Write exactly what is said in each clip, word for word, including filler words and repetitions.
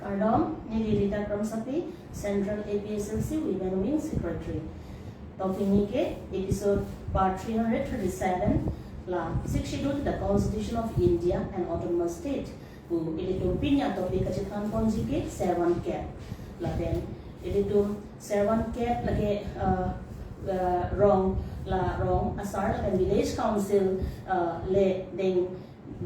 Kardom, neli Rita Kramsapi, Central A P H L C Women Wing Secretary. Topini ke episode part three hundred thirty-seven, la Sixth Schedule to the Constitution of India and Autonomous State. Pu ilitum pini atopic kachethan ponji ke Servan Kep. Lapen ilitum Servan Kep lake, uh, uh, rong, la rong asar lapen village council, uh, le deng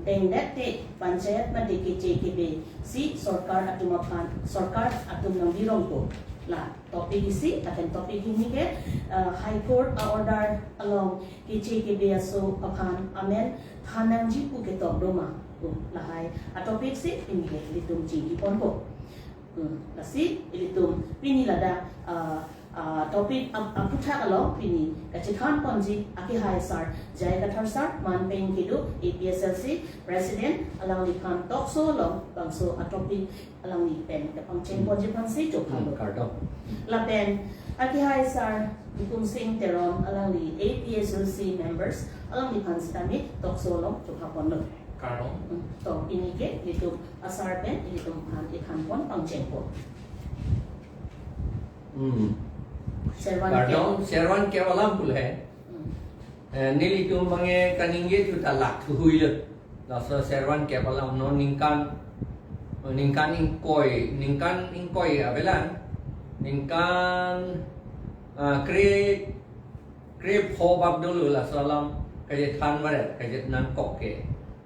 dengdet te panchayat mate keche kebe si sorkar atum aphan, sorkar atum nangvirongpo. La topic isi, lapen topic hini ke, uh, High Court a-order along keche kebe aso aphan amen than nangji pu ketok doma. Pu lahai atopic si pini ke ilitum chingki ponpo. Hmm, lasi ilitum pini ladak, uh, uh, topic ap-, aphuthak along pini kachethan ponji akehai sar J I Kathar sar, man pen kedo A P H L C President, alangliphan talk show along bangso atopic alangli pen kapangcheng ponji aphan si chokha. Hmm, lo. Kardom. Lapen akehai sar Hukum Singh Teron, alangli A P H L C members, alangliphan sitame talk show along chokha ponlo. Kardom. Hmm, to pini ke ilitum asar pen ilitum aphan ithan pon pangcheng pon. Hmm. Servan Kep. Kardom, Servan Kep alam pu lahai. Hmm. Eh, nelitum abang ke kaningje juta lak thuhui lo. Laso Servan Kep alam non ningkan, ningkan ingkoi, ningkan ingkoi avelang. Ningkan, ah, kre, krepho bak dolo laso alam kachethan varet, kachethan kok ke.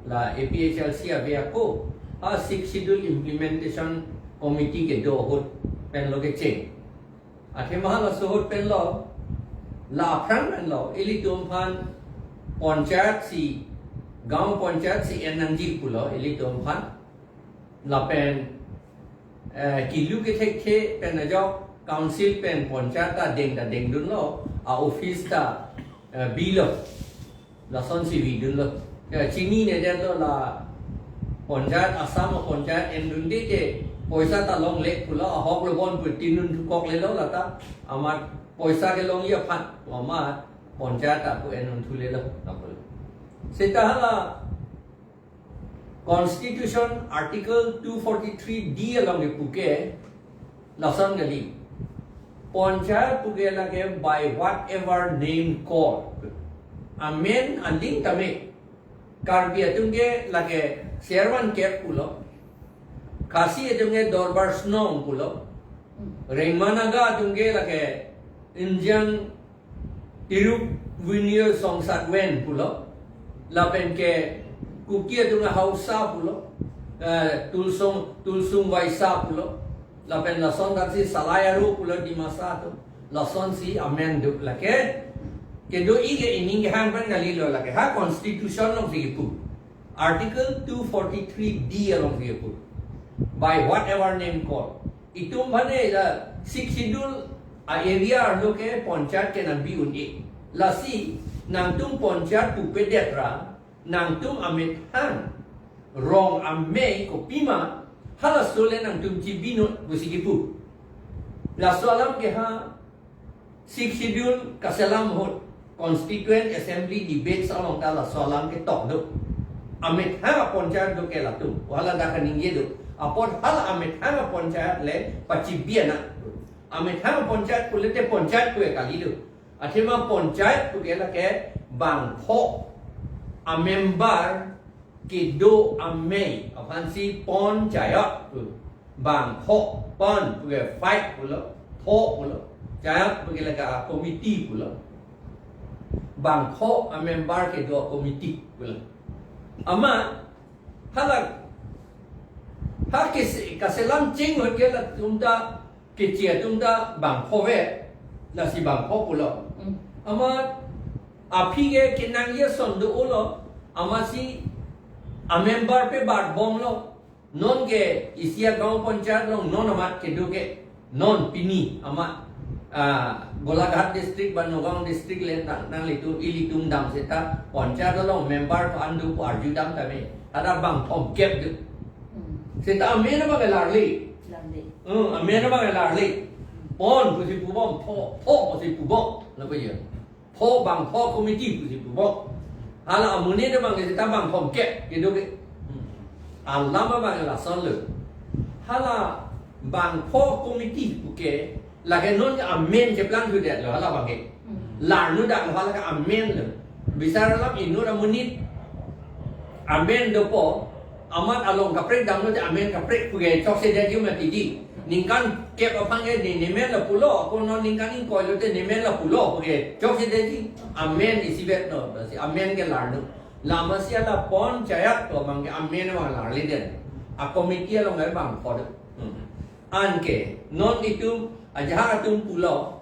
La A P H L C ave ako, a Sixth Schedule Implementation Committee kedo ahut pen lo kecheng. Athema laso ahut pen lo, la aphrang pen lo, ilitum aphan panchayat si, gaon panchayat si en nangji pulo, ilitum aphan. Lapen, eh, kilu kethekthe pen ajok council pen panchayat ta deng ta dengdunlo, a-office ta, eh, bilo. Lasonsi bidunlo. Ya, chinine detlo la panchayat, Assam a-panchayat endunde te poisa ta longle pulo, ahok lo bon pu tinun thukok lelo lata, amat poisa kelongji aphan, amat panchayat ta pu enun thulelo, lapulo. Seta hala Constitution Article two forty-three D along kepu ke lason kali. Panchayat pu ke lake by whatever name called. Amen aling tame. Karbi atum ke lake Servan Kep pulo. Khasi atum ke Dorbar Snong pulo. Rengma Naga atum ke lake Injang Tiruk Vinir Songsat Ven pulo. Lapen ke Kuki atum ke Hausa pulo. Eh, Tulsong, Tulsong Vaisa pulo. Lapen lason tangsi Salai Aro pulo Dimasa atum. Lasonsi amen duk lake. Kedo-i ke ining kehang pen kalilo lake. Ha constitution alongsi kipu. Article two forty-three D alongsi kipu. By whatever name called. Itum aphan la Sixth Schedule a-area arlo ke panchayat ke nangbi un-e. Lasi nangtum panchayat pupedet ra, nangtum amethang rong amei kopima, halaso le nangtum chibinut pusi kipu. Laso alam ke ha Sixth Schedule kaselam ahut Constituent Assembly debates along ta laso alam ketok do. Amethang apanchayat do ke latum. Hala dak kaningje do. Apot hala amethang apanchayat le pachibi ana. Amethang apanchayat pule te panchayat pu kali do. Athema panchayat pu ke lake bangpho amember kedo amei aphansi panchayat pu. Bangpho, pan pu ke five pulo, pho pulo. Chayat pu ke lake committee pulo. Bangpho amember kedo committee pulo. Amat hala ha kese, kaselam cheng ahut ke latum ta keche atum ta bangpho ave, lasi bangpho pulo. Hmm. Amat aphi ke kenangji ason do-olo, amatsi amember pe barbomlo. Non ke isi agaon panchayat along non amat kedo ke, non pini amat, ah, Golaghat district ba Nagaon district le nang, nanglitum ilitum dam seta panchayat along member ko-an do pu arjudam tame. Hadak bangthom kep do. Hmm. Seta amen abang ke larli. Larli. Hmm, amen abang ke larli. Pon pusi pubom, pho, pho pusi pubom. Lapu ya. Pho bangpho committee pusi pubom. Hala amonit abang ke seta bangthom kep kedo ke. Hmm. Alam abang ke lason lo. Hala bangpho committee puke, lake non ke amen cheplang thudet lo hala bangke. Hmm. Larnu dak lo hala ke amen lo. Bisar alam inut amonit amen dopo, amat along kaprek damlo te amen kaprek puke choksedetji mati di. Ningkan kep aphan ke ne, ne men lo pulo, ko non ningkan ingkoi lo te ne men lo pulo puke choksedetji. Amen isivet lo, si amen ke larnu. Lama si hala panchayat to bangke amen bang larledet. A committee along ke bangpho do. Hmm. Anke, non itum, ajahak atum pulo,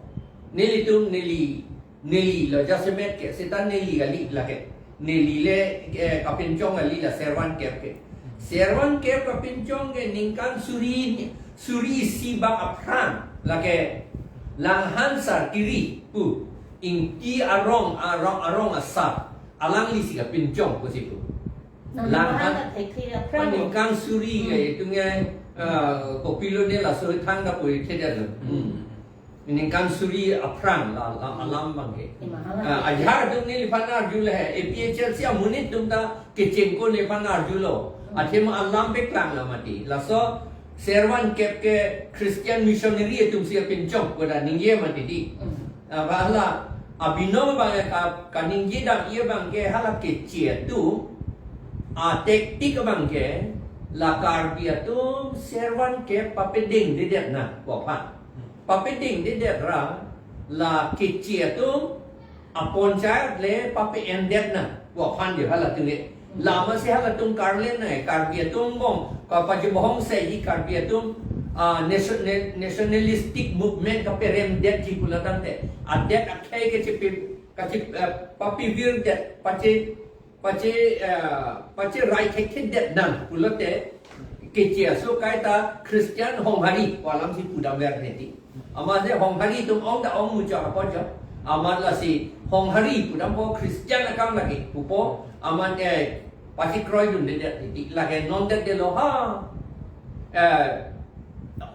nelitum neli, neli lo jasemet ke, seta neli kali lake. Neli le, eh, kapinchong kali la Servan Kep ke. Servan Kep kapinchong ke ningkan suri, suri isi bak aphrang lake Langhan Sarkiri pu Ingti arong, arong, arong asar. Alangli si kapinchong pusi pu. Nang Langhan mahan ta thekthe aphrang lo. Ningkan suri ke Hmm. itum ke, eh, kopilo ne laso thangta pu thekthe lo. Hmm. Hmm. Ningkan suri aphrang la, la alam bangke. Ima hala Ah, thekthe. Ajahak atum neliphan arju le he, A P H L C amonit atum ta kechengkon neliphan arjulo. Hmm. Athema alam peklang la mati. Laso Servan Kep ke Christian missionary atum si kapinchong pu ta ningje mati di. Hmm. Aba hala abinong bang ka, kaningje dam-i bangke hala Keche atum a tactic bangke la Karbi atum Servan Kep papedengdedet nang pu aphan. Papedengdedet ra la Keche atum a panchayat le pape-endet nang pu aphan di hala atum ke. Lama si hala atum karle nang, Karbi atum bong, ka pajubohong si Karbi atum, ah, nation-, na-, nationalistic movement kaperemdetji pula tangte. Adet akhei kachipi, kachi-, eh, papivirdet, pachi, pachi, eh, pachirai thekthedet nang pulote, Keche aso kaita Christian Honghari pu alam si pudamver neti. Amat je Honghari atum ong ta ong muchot apot jo. Amat lasi Honghari pudampo Christian akam lake pupo amat, eh, pasikroidundedet neti. Lake non det delo ha. Eh,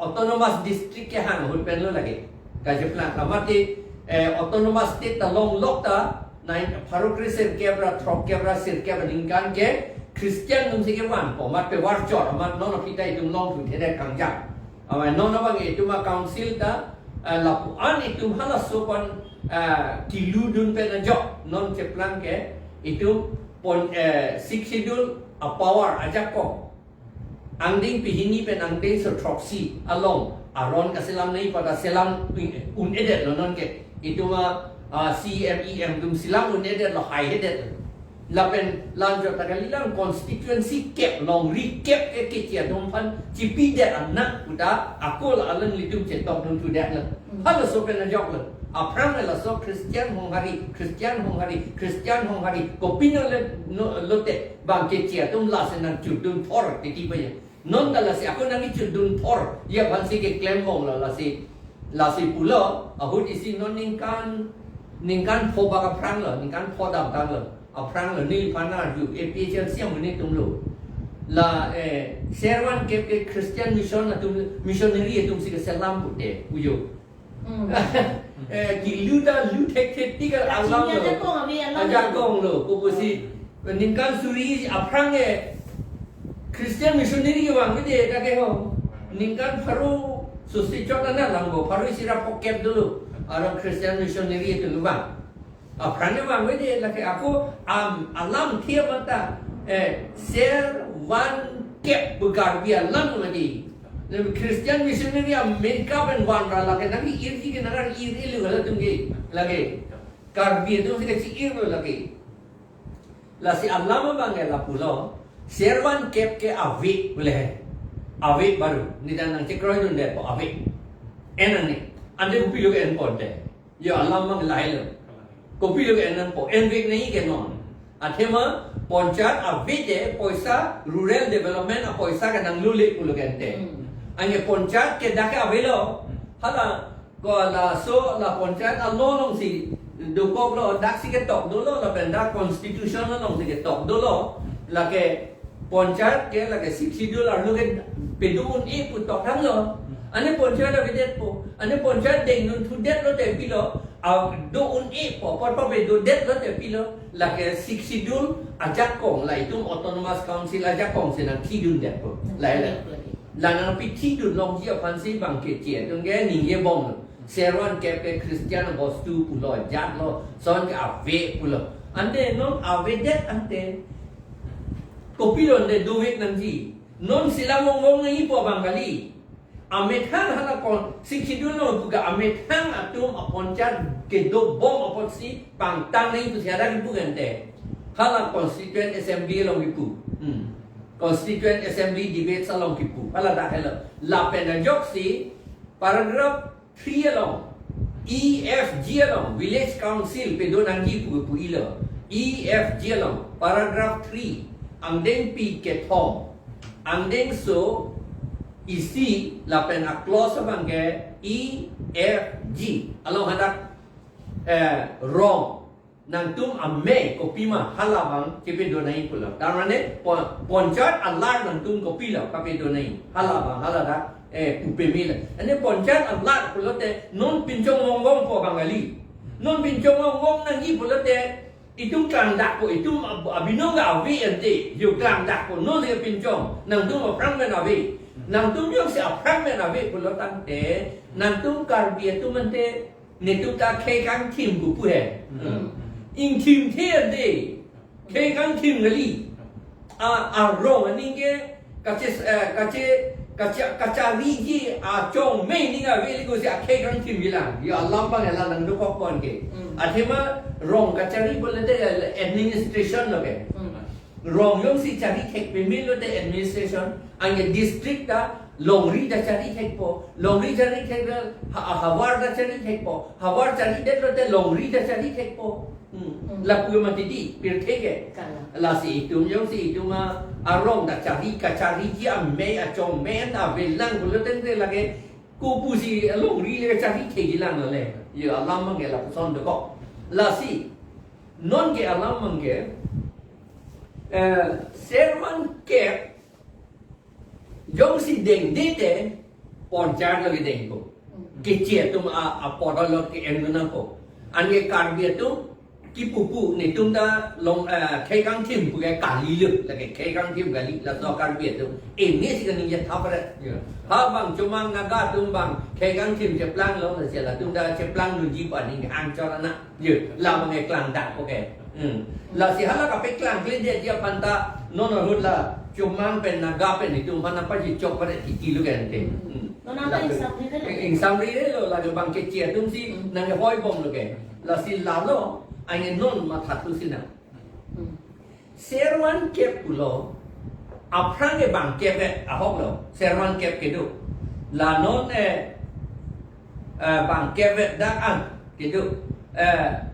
autonomous district kehang ahut pen lo lake. Kacheplang amat ti, eh, autonomous state ta longlok ta nine, pharo kre sirkep ra, throkkep ra, sirkep aningkan ke Christian atum si kevangpo, amat pe varchor, amat non aphi ta itum longthuthedet kangjang. Amat non abang itum a council ta, eh, lapu-an itum halaso pen, eh, keludun pen ajok, non cheplang ke, itum pon, eh, Sixth Schedule a power ajakong angdeng pehini pen angdengso throksi along aron kaselam nangji pu ta selam un-, un-edet lo non ke. Itum a, ah, C M E M atum selam un-edet lo, haihedet lo. Lapen lanjot ta kalilang constituency kep, longri kep ke Keche atum aphan chipidet anak pu ta ako la alanglitum chetongdun thudet lo. Halaso pen ajok lo. Aphrang le laso Christian Honghari, Christian Honghari, Christian Honghari. Kopine le no, lote bang Keche atum lasi nangchotdun thor titi pa ya. Non ta lasi ako nangchotdun thor ya aphan si keklem bom lo lasi. Lasi pulo, ahut isi non ningkan, ningkan pho bak aphrang lo, ningkan pho damtang lo. Aphrang lo neliphan arju, A P H L C amonit atum lo. La, eh, Servan Kep ke Christian mission atum, missionary atum si keselam pute, uyo. Hmm. Eh, kelu ta lu thekthe ti ka alam lo. Ajakong ave, alam lo. Ajakong lo, kopusi. Ningkan suri aphrang ke Christian missionary kevangvedet ta ke ho. Ningkan pharo susi chot ana langbo, pharo isi ra phokep dolo. Arong Christian missionary atum vang. Aphrang kevangvedet lake ako am alam thia mata, eh, Servan Kep pu Karbi alam lagi. Lapen Christian missionary America pen van ra lake nangke-irji ke nang-ir-i lo halatum ke lake. Karbi atum si kachi-ir lo lake. Lasi alam abang ke lapulo, Servan Kep ke ave pule he. Ave baru, neta nangchekroidundetpo ave. En nangne, ante kopilo ke enponte. Yo alam abang lahai lo. Kopilo ke en nangpo, envek nangji ke non. Athema panchayat ave te poisa rural development apoisa ke nanglule pulo ke ante. Hmm. Anke panchayat ke dak ke avelo. Hala ko laso la panchayat along along si dokok lo, dak si ketok dolo, lapen dak constitution along si ketok dolo. Lake panchayat ke lake Sixth Schedule arlo ke pedo un-e pu tok tanglo. Ane panchayat avedetpo, ane panchayat dengdun thudet lote pilo, a do un-epo, apot papedodet lote pilo, lake Sixth Schedule ajakong, la itum Autonomous Council ajakong si nangthidundetpo. Lahai lo. La nangpithidun longji aphansi bang keche atum ke ningjebomlo. Servan kep ke Christian bostu pulo, jatlo, son ke ave pulo. Ante non avedet ante kopilo ante dovek nangji. Non silang wong wong nangjipo abang kali. Amethang hala kon siksidun lo pu ke amethang atum aponchar kedobom apotsi pangtang nangji pusi hadak kipu ante. Hala Constituent Assembly along kipu. Hmm. Constituent Assembly debate along kipu. Hala dak helo. Lapen ajoksi paragraph three along, E F G along, Village Council pedo nangji pu pu ilo. E F G along, paragraph three, angdengpi kethom, angdengso isi lapen a-clause abang ke E F G. Along hadak, eh, rong nangtum amei kopima hala abang chepedo nangji pulo. Tar mane pon-, ponchayat alar nangtum kopilo kapedo nangji. Hala abang hala dak, eh, pupemela. Ane ponchayat alar pulote non pinchong wong wongpo abang kali. Non pinchong wong wong nangji pulote itum klangdakpo, itum ab-, abinong ke ave ante. Yo klangdakpo, non ke pinchong. Nangtum aphrang pen ave. Nangtum jongsi aphrang pen ave pulo tangte nangtum Karbi atum ante netum ta khei kangthim pu pu he. Hmm. Ingthimthe ante. Khei kangthim kali. A, arong aning ke kache, eh, kache, kache, kachariji achongmei aning ave le kosi akhei kangthimji lang. Yo alam abang hala nangdokok pon ke. Hmm. Athema rong kachari pulote administration lo ke. Hmm. Rong jongsi chari thek pemelo te administration, anke district ta longri ta chari thekpo, longri chari thek ha-, havar ta chari thekpo, havar charidetlo te longri ta chari thekpo. Hmm. Hmm. Lapu mati di, pirthe ke. Kalang. Lasi itum jongsi itum a, arong ta chari, kachariji amei achongmei avelang pulo tangte lake kopusi longri le chari thekji lang le. Yo alam abang ke lapuson dokok. Lasi non ke alam abang ke, eh, servan kep jongsi dengde te ponchayat lo kedengpo. Keche atum a, apot lo ke-en nangpo. Anke Karbi atum kipu pu netum ta long, eh, khei kangthim pu ke kalilo, lake khei kangthim kali, laso Karbi atum. Enesi kaningje thapret. Ya. Ha bang Chomang Naga atum bang khei kangthim cheplanglo, lasi latum ta cheplangdunji pu aning anchot ana. Yo, la abang ke klangdakpo ke. Hmm. Lasi hala kapeklangkledetji aphan ta non ahut la Chomang pen Naga pen itum aphan nangpachichok pare titi lo ke ante. Hmm. Non anta la ingsam ri lo. Ingsam ri lo, la abang keche atumsi, hmm, nangkehoi bomlo ke. Lasi lalo, anke non mathathu sinang. Hmm. Servan kep pulo, aphrang ke bangkepvet ahok lo, servan kep kedo. La non, eh, eh, bangkepvet dak an kedo. Eh,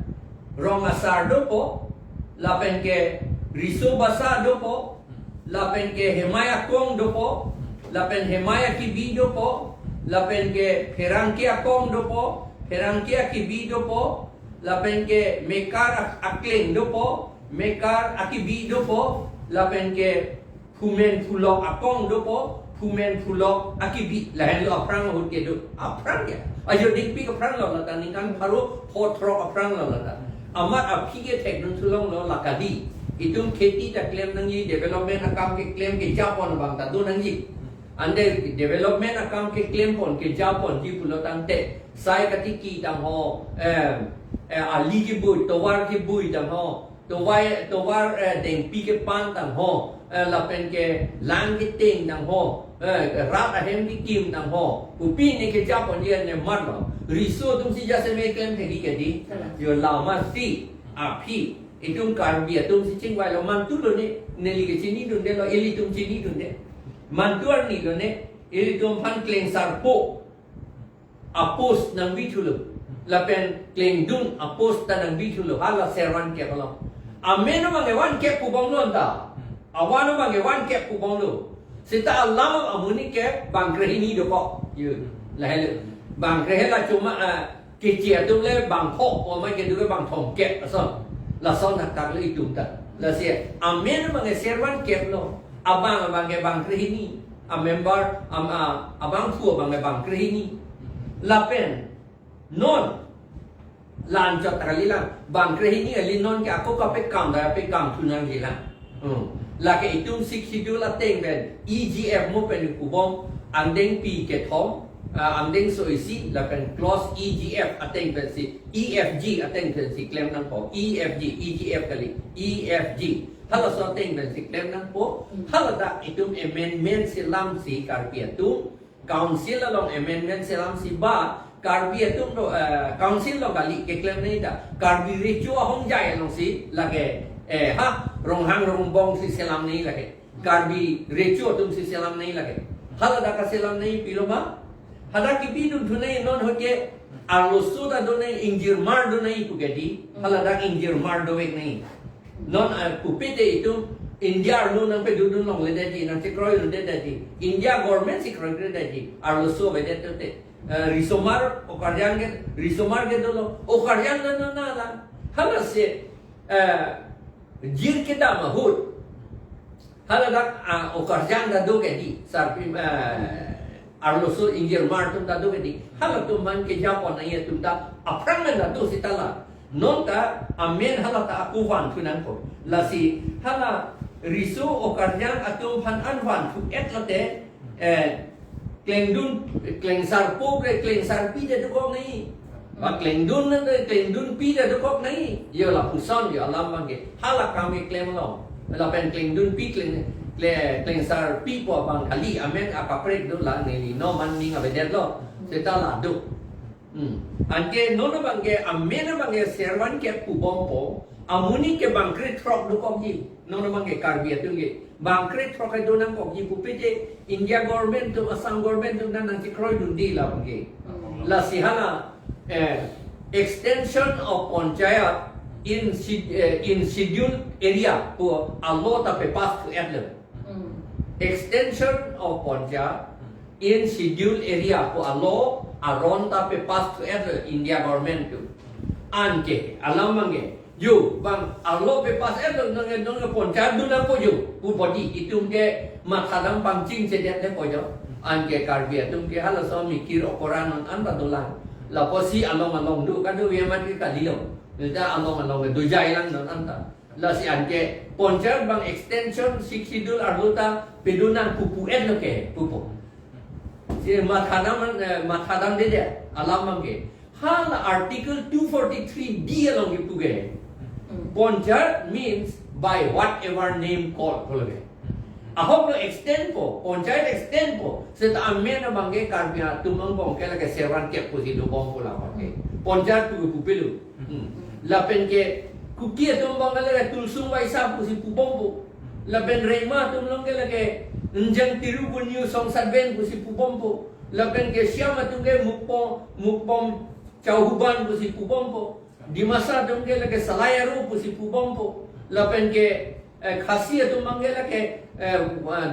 Rong Asar dopo, lapen ke Riso Basa dopo, lapen ke Hemai Akong dopo, lapen Hemai Akibi dopo, lapen ke Pherangke Akong dopo, Pherangke Akibi dopo, lapen ke Mekar Ak-, Akleng dopo, Mekar Akibi dopo, lapen ke Phumen Phulok Akong dopo, Phumen Phulok Akibi, lahenlo aphrang ahut kedo, aphrang ya. Ajo dingpi aphrang lo lata, ningkan pharo pho throk aphrang lo lata. Amat aphi ke thekdun thulonglo la kali. Itum kheti ta klem nangji, development akam keklem kejapon abang ta do nangji. Ante development akam keklempon kejaponji pulo tangte, sai katiki tangho, eh, eh, ali kebui, tovar kebui tangho, tovar, tovar, eh, dengpi kepan tangho, eh, lapen ke lang keteng tangho, eh, rat ahem kekim tangho. Kopine kejaponji ane marlo. Riso atumsi jasemet klem thekji kedi. Yo la amatsi aphi itum Karbi atumsi chingvailo, mantu lo ne, neli ke chinidunde lo, ilitum chinidunde. Mantu arni lo ne, ilitum aphan Klengsarpo a-post nangbithulo. Lapen Klengdun a-post ta nangbithulo. Hala servan kep along. Amen abang ke van kep pu bomlo anta. Avan abang ke van kep pu bomlo. Seta alam amonit ke bang krehini dokok. Yo, lahelo. Bang krehe la Chomang, ah, keche atum le bang phok, o mai kedo ke bang thomkep ason. Lason hadak le itum ta. Lasi amen abang ke servan kep lo. Abang abang ke bang krehini. A-member, am-, a, abangphu abang ke bang krehini. Lapen non la anchot kali lang. Bang krehini kali, non ke ako kapekam ta pekam thu nangji lang. Hmm. Lake itum Sixth Schedule ateng pen E G F mo pen pubom, angdengpi kethom, ah, angdengso isi, lapen clause E G F ateng pensi, E F G ateng pensi klem nangpo, E F G, E G F kali, E F G. Halaso ateng pensi klem nangpo, haladak itum amendment selamsi Karbi atum, Council along amendment selamsi ba, Karbi atum do, eh, Council along kali keklem nangji ta. Karbi Recho ahongjai alongsi lake, eh, ha, Ronghang Rongbongsi selam nangji lake. Karbi Recho atumsi selam nangji lake. Haladak kaselam nangji pilo ma? Hadak kipidun thu nangji non hoke arloso ta do nangji, ingjirmar do nangji pu ke dei. Haladak ingjirmar dovek nangji. Non, ah, pupe te itum India arlo nangpedodun longledetji, nangchekroidundetji. India government si kroikredetji. Arloso avedet te. Eh, risomar okarjang ke, risomar ke dolo. Okarjang na na na la. Halasi, eh, jir kedam ahut. Haladak, ah, okarjang ta do ke dei. Sarpi, eh, arloso ingjirmar atum ta do ke dei. Halatum man kejapon nangji atum ta aphrang men ta do seta la. Non ta amen hala ta ako vanthu nangpo. Lasi hala riso okarjang atum aphan an vanthu-et lote, eh, klengdun, klengsarpo ke klengsarpi ta dokok nangji. Ba klengdun nang, klengdunpi ta dokok nangji. Yo lapuson yo alam abangke. Hala kam keklem along. Lapen klengdunpi kleng, kle-, klengsarpipo abang kali amen akaprek do la neli no man ning avedetlo. Seta la do. Hmm. Anke non abangke, amen abangke servan ke pubompo, amonit ke bangkre throk dokokji. Non abangke Karbi atum ke bangkre throk kedo nangkokji pupe te India government atum, Assam government atum nang nangchekroidunde la abangke. Hmm. Lasi hala, eh, extension of panchayat in Sch-, eh, in schedule area pu a-law ta pe-pass thu-etlo. Hmm. Extension of panchayat in schedule area pu a-law aron ta pe-pass thu-etlo India government atum. Anke alam abangke, yo, bang a-law pe-pass-etlo, nonke, nonke panchayat dun nangpo yo pu bodi itum ke mathadam pangchingchedetpo yo. Anke Karbi atum ke halaso mikir okora non anta dolang. Lapusi along along do, kadokave amat ke kalilo. Neta along along ke dojailang non anta. Lasi anke panchayat bang extension Sixth Schedule arlo ta pedun nang pupu-etlo ke, pupo. Si mathadam, eh, mathadamdedet alam abangke. Hala Article two forty-three D along kipu ke. Hmm. Panchayat means by whatever name called, pulo ke. Ahok lo extendpo, panchayat extendpo. Seta amen abangke Karbi atum angbong ke lake servan kep pusi dobompo la abangke. Panchayat pu pupelo. Hmm. Lapen ke Kuki atum abangke lake Tulsung Baisa pusi pubompo. Lapen Rengma atum along ke lake Njang Tiru Bunyu Songsat Ben pusi pubompo. Lapen ke Siam atum ke Mukpo-, Mukbom Chauhuban pusi pubompo. Dimasa atum ke lake Salai Aro pusi pubompo. Lapen ke, eh, Khasi atum abangke lake, eh,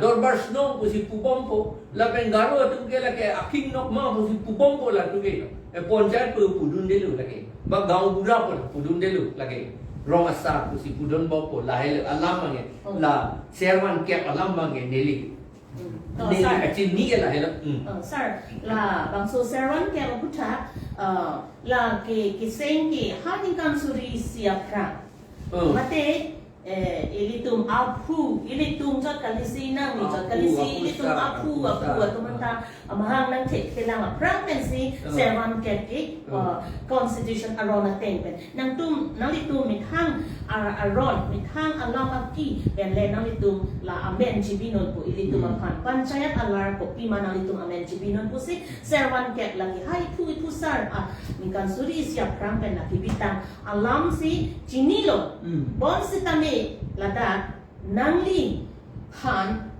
Dorbar Shnong pusi pubompo. Lapen Garo atum ke lake Akhing Nokma pusi pubompo la tuke. Eh, panchayat pu pudundelo lake. Ba gaon bura pu pudundelo lake. Rong asar pusi pudunbompo, lahelo alam abangke. Oh. La servan kep alam abangke neli. Hmm. Oh, neli sir. Kachini ke lahelo. Hmm. Oh, sir, labangso servan kep aphuthak, uh, la ke, keseng ke ha ningkan suri isi aphrang. Oh. Mate, eh, ilitum aphu, ilitum chot kalisi nang, aphu, chot kalisi, aphu ilitum sir, aphu, aphu aphu sir. Atum anta amahang nangthethelang aphrang pensi, oh, servan kep ke, oh, uh, constitution aron ateng pen. Nangtum, nanglitum methang ar-, aron, methang alam aki pen le nanglitum la amen chibinonpo ilitum, hmm, aphan. Panchayat alar kopima nanglitum amen chibinonpo si, servan kep lake ha iphu iphu sar, ah, ningkan suri isi aphrang pen lake bitang alam si chinilo. Hmm. Bonsitame ladak nangliphan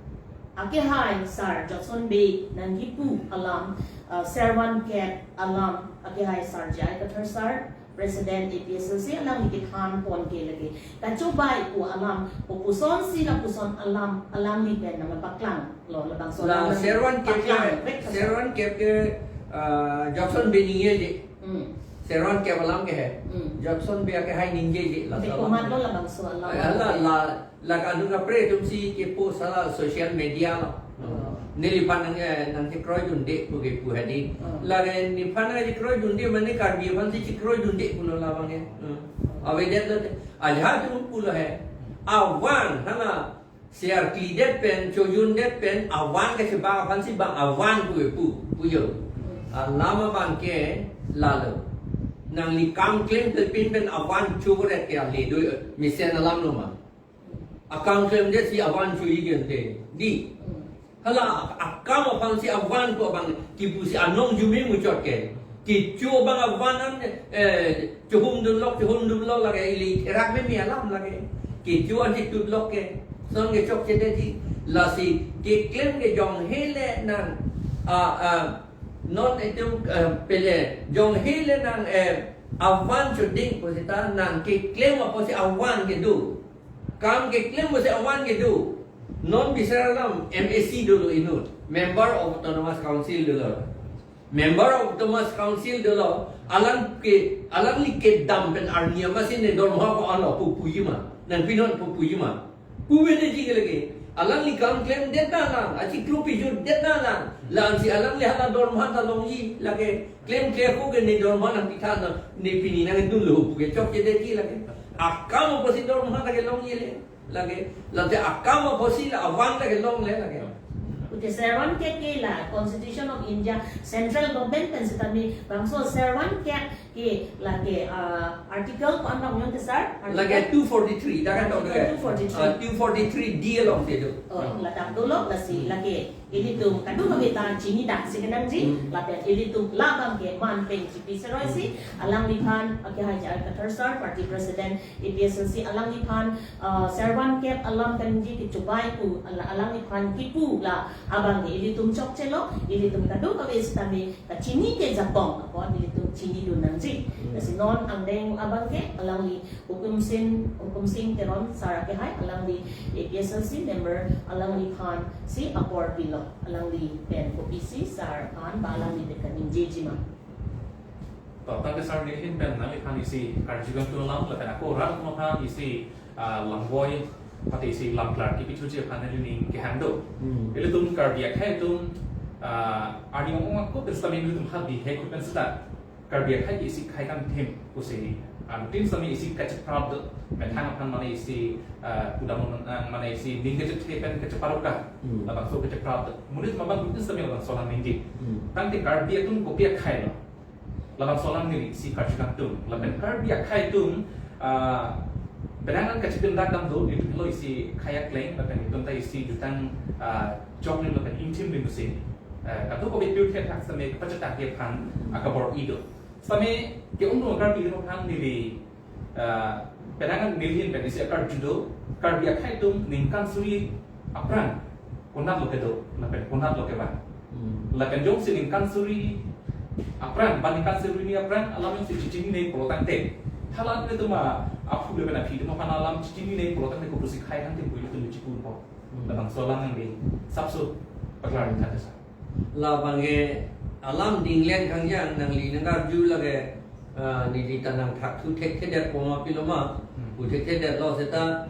akehai sar Johnson Bey nangkipu alam, uh, servan kep alam akehai sar J I Kathar sar, President A P S L C alangli kethanpon ke lake. Kachobai pu alam, kopusonsi lapuson alam, alangli pen nangpaklanglo, labangso la alam servan kep ke, paklang vek ka sar. Servan kep ke, uh, Johnson Bey ningjeje. Hmm. Servan kep alam ke he. Hmm. Johnson Bey akehai ningjeje la. Bek salam. Komatlo labangso alam. Eh, la, la, la kadokave atum si kepo sala social media lo. Oh. Neliphan nang, eh, nangchekroidunde pu kepu hadi. Oh. Lake neliphan nangchekroidunde mane Karbi aphan si chekroidunde pulo labang he. Hmm. Avedetlo te. Ajahak atum pulo he. Avan hala Searklidet pen, chojundet pen, avan kachebak aphansi bang avan pu pu, pu jo. Alam abangke lalo. Nangli kam klem klepin pen avan choret ke ale do, mesen alam lo ma. Akam klemdetsi avan cho-i gente. Di. Hala akam aphansi avan ko bang kipusi anong jume muchot ke. Kecho bang avan an, eh, chohum dunlok, chohum dunlok lake ili therak meme alam lake. Kecho an si tutlok ke. Son ke chokchedetji. Lasi keklem ke jong hele nang, ah, ah, non itum, eh, pele jong hele nang, eh, avan choding pu seta nang keklem apotsi avan kedo. Kam keklem apotsi avan kedo. Non bisar alam M A C dolo inut. Member of Autonomous Council dolo. Member of Autonomous Council dolo. Alang ke, alangli kedam pen arni amatsi ne dormoha ko-an lo pu puji ma. Nang pinon pu puji ma. Puvedetji ke lake. Alangli kam klemdet na lang. Achiklo pijutdet na lang. Lasi alangli hala dormoha ta longji lake. Klemkle ko ke ne dormoha nangpitha na, ne pini nangdunlo pu ke chokchedetji lake. Akam apotsi dormoha ta kelongji le. Lake, lake akam apotsi la avan ta kelongle lake. Ute servan ke ke la Constitution of India Central Government pen setame bangso servan ke ke lake, ah, article ko-an dong yon ke sir? Article Lake two forty-three, dak kan Article lake. two forty-three. Ah, two forty-three D along te do. Oh, ladak dolo lasi Hmm. lake ilitum kadokave ta chinidak si kenangji, Hmm. lapen ilitum labang ke man pen chipi seroi si, alangliphan, ake hai jar kathar sir, party president, A P S L C alangliphan, ah, servan kep alam kanji kechobai pu, ala-, alangliphan kipu la abang ke ilitum chokchelo, ilitum kadokave setame kachini ke japong apot ilitum chinidun nangji. Hmm. Lasi non angdeng abang ke alangli Hukum Sing, Hukum Sing Teron sir ake hai alangli A P S L C member alangliphan si apor pilo, alangli pen kopisi sir aphan ba alangli pen kaningjeji ma. To, tangte sir nelihin pen nangliphan isi karju kangtung alam lapen ako ran kono aphan isi, ah, lamvoi pati isi lamklar kipithuji aphan nelining kehang do. Hmm. Ilitum Karbi akhei atum, ah, arni ong ong akut pen setame ilitum hadi he kut pen seta Karbi akhei ke isi khei kangthim pusi, ah, anuttin setame isi kacheprap do, methang aphan mane isi, ah, kudam, ah, mane isi ning kachethe pen kacheparuka, Hmm. labangso kacheprap do. Monit mabang anuttin setame labangso alam ningje. Hmm. Tangte Karbi atum kopi akhei lo. Labangso alam neli isi karju kangtung. Lapen Karbi akhei atum, ah, benang an kachipindak dam do, nelitum lo isi khei akleng, lapen nelitum ta isi jutang, ah, joklim lapen ingthimlim pusi. Eh, kadokave pirthe thak setame kapachethak aphan akabor-i do. Setame ke-ongdung Karbi atum aphan neli, eh, penang an nelihin pen isi akarju do, Karbi akhei atum ningkan suri aphrang konat lo kedo, lapen konat lo kevang. Hmm. Lapen jongsi ningkan suri aphrang, ba ningkan suri hini aphrang, alam jongsi chichinine pulo tangte. Hala ilitum aphu lapen aphi atum aphan alam chichinine pulo tangte kopusi khei kangthim pu ilitum chipu po. Hmm. Labangso alam nangli sapso paklar tha sir. Labang ke alam dinglen kangjang nangli nangarju lake, ah, neli ta nangthakthu thekthedet poma pilo ma, Hmm. pu thekthedetlo seta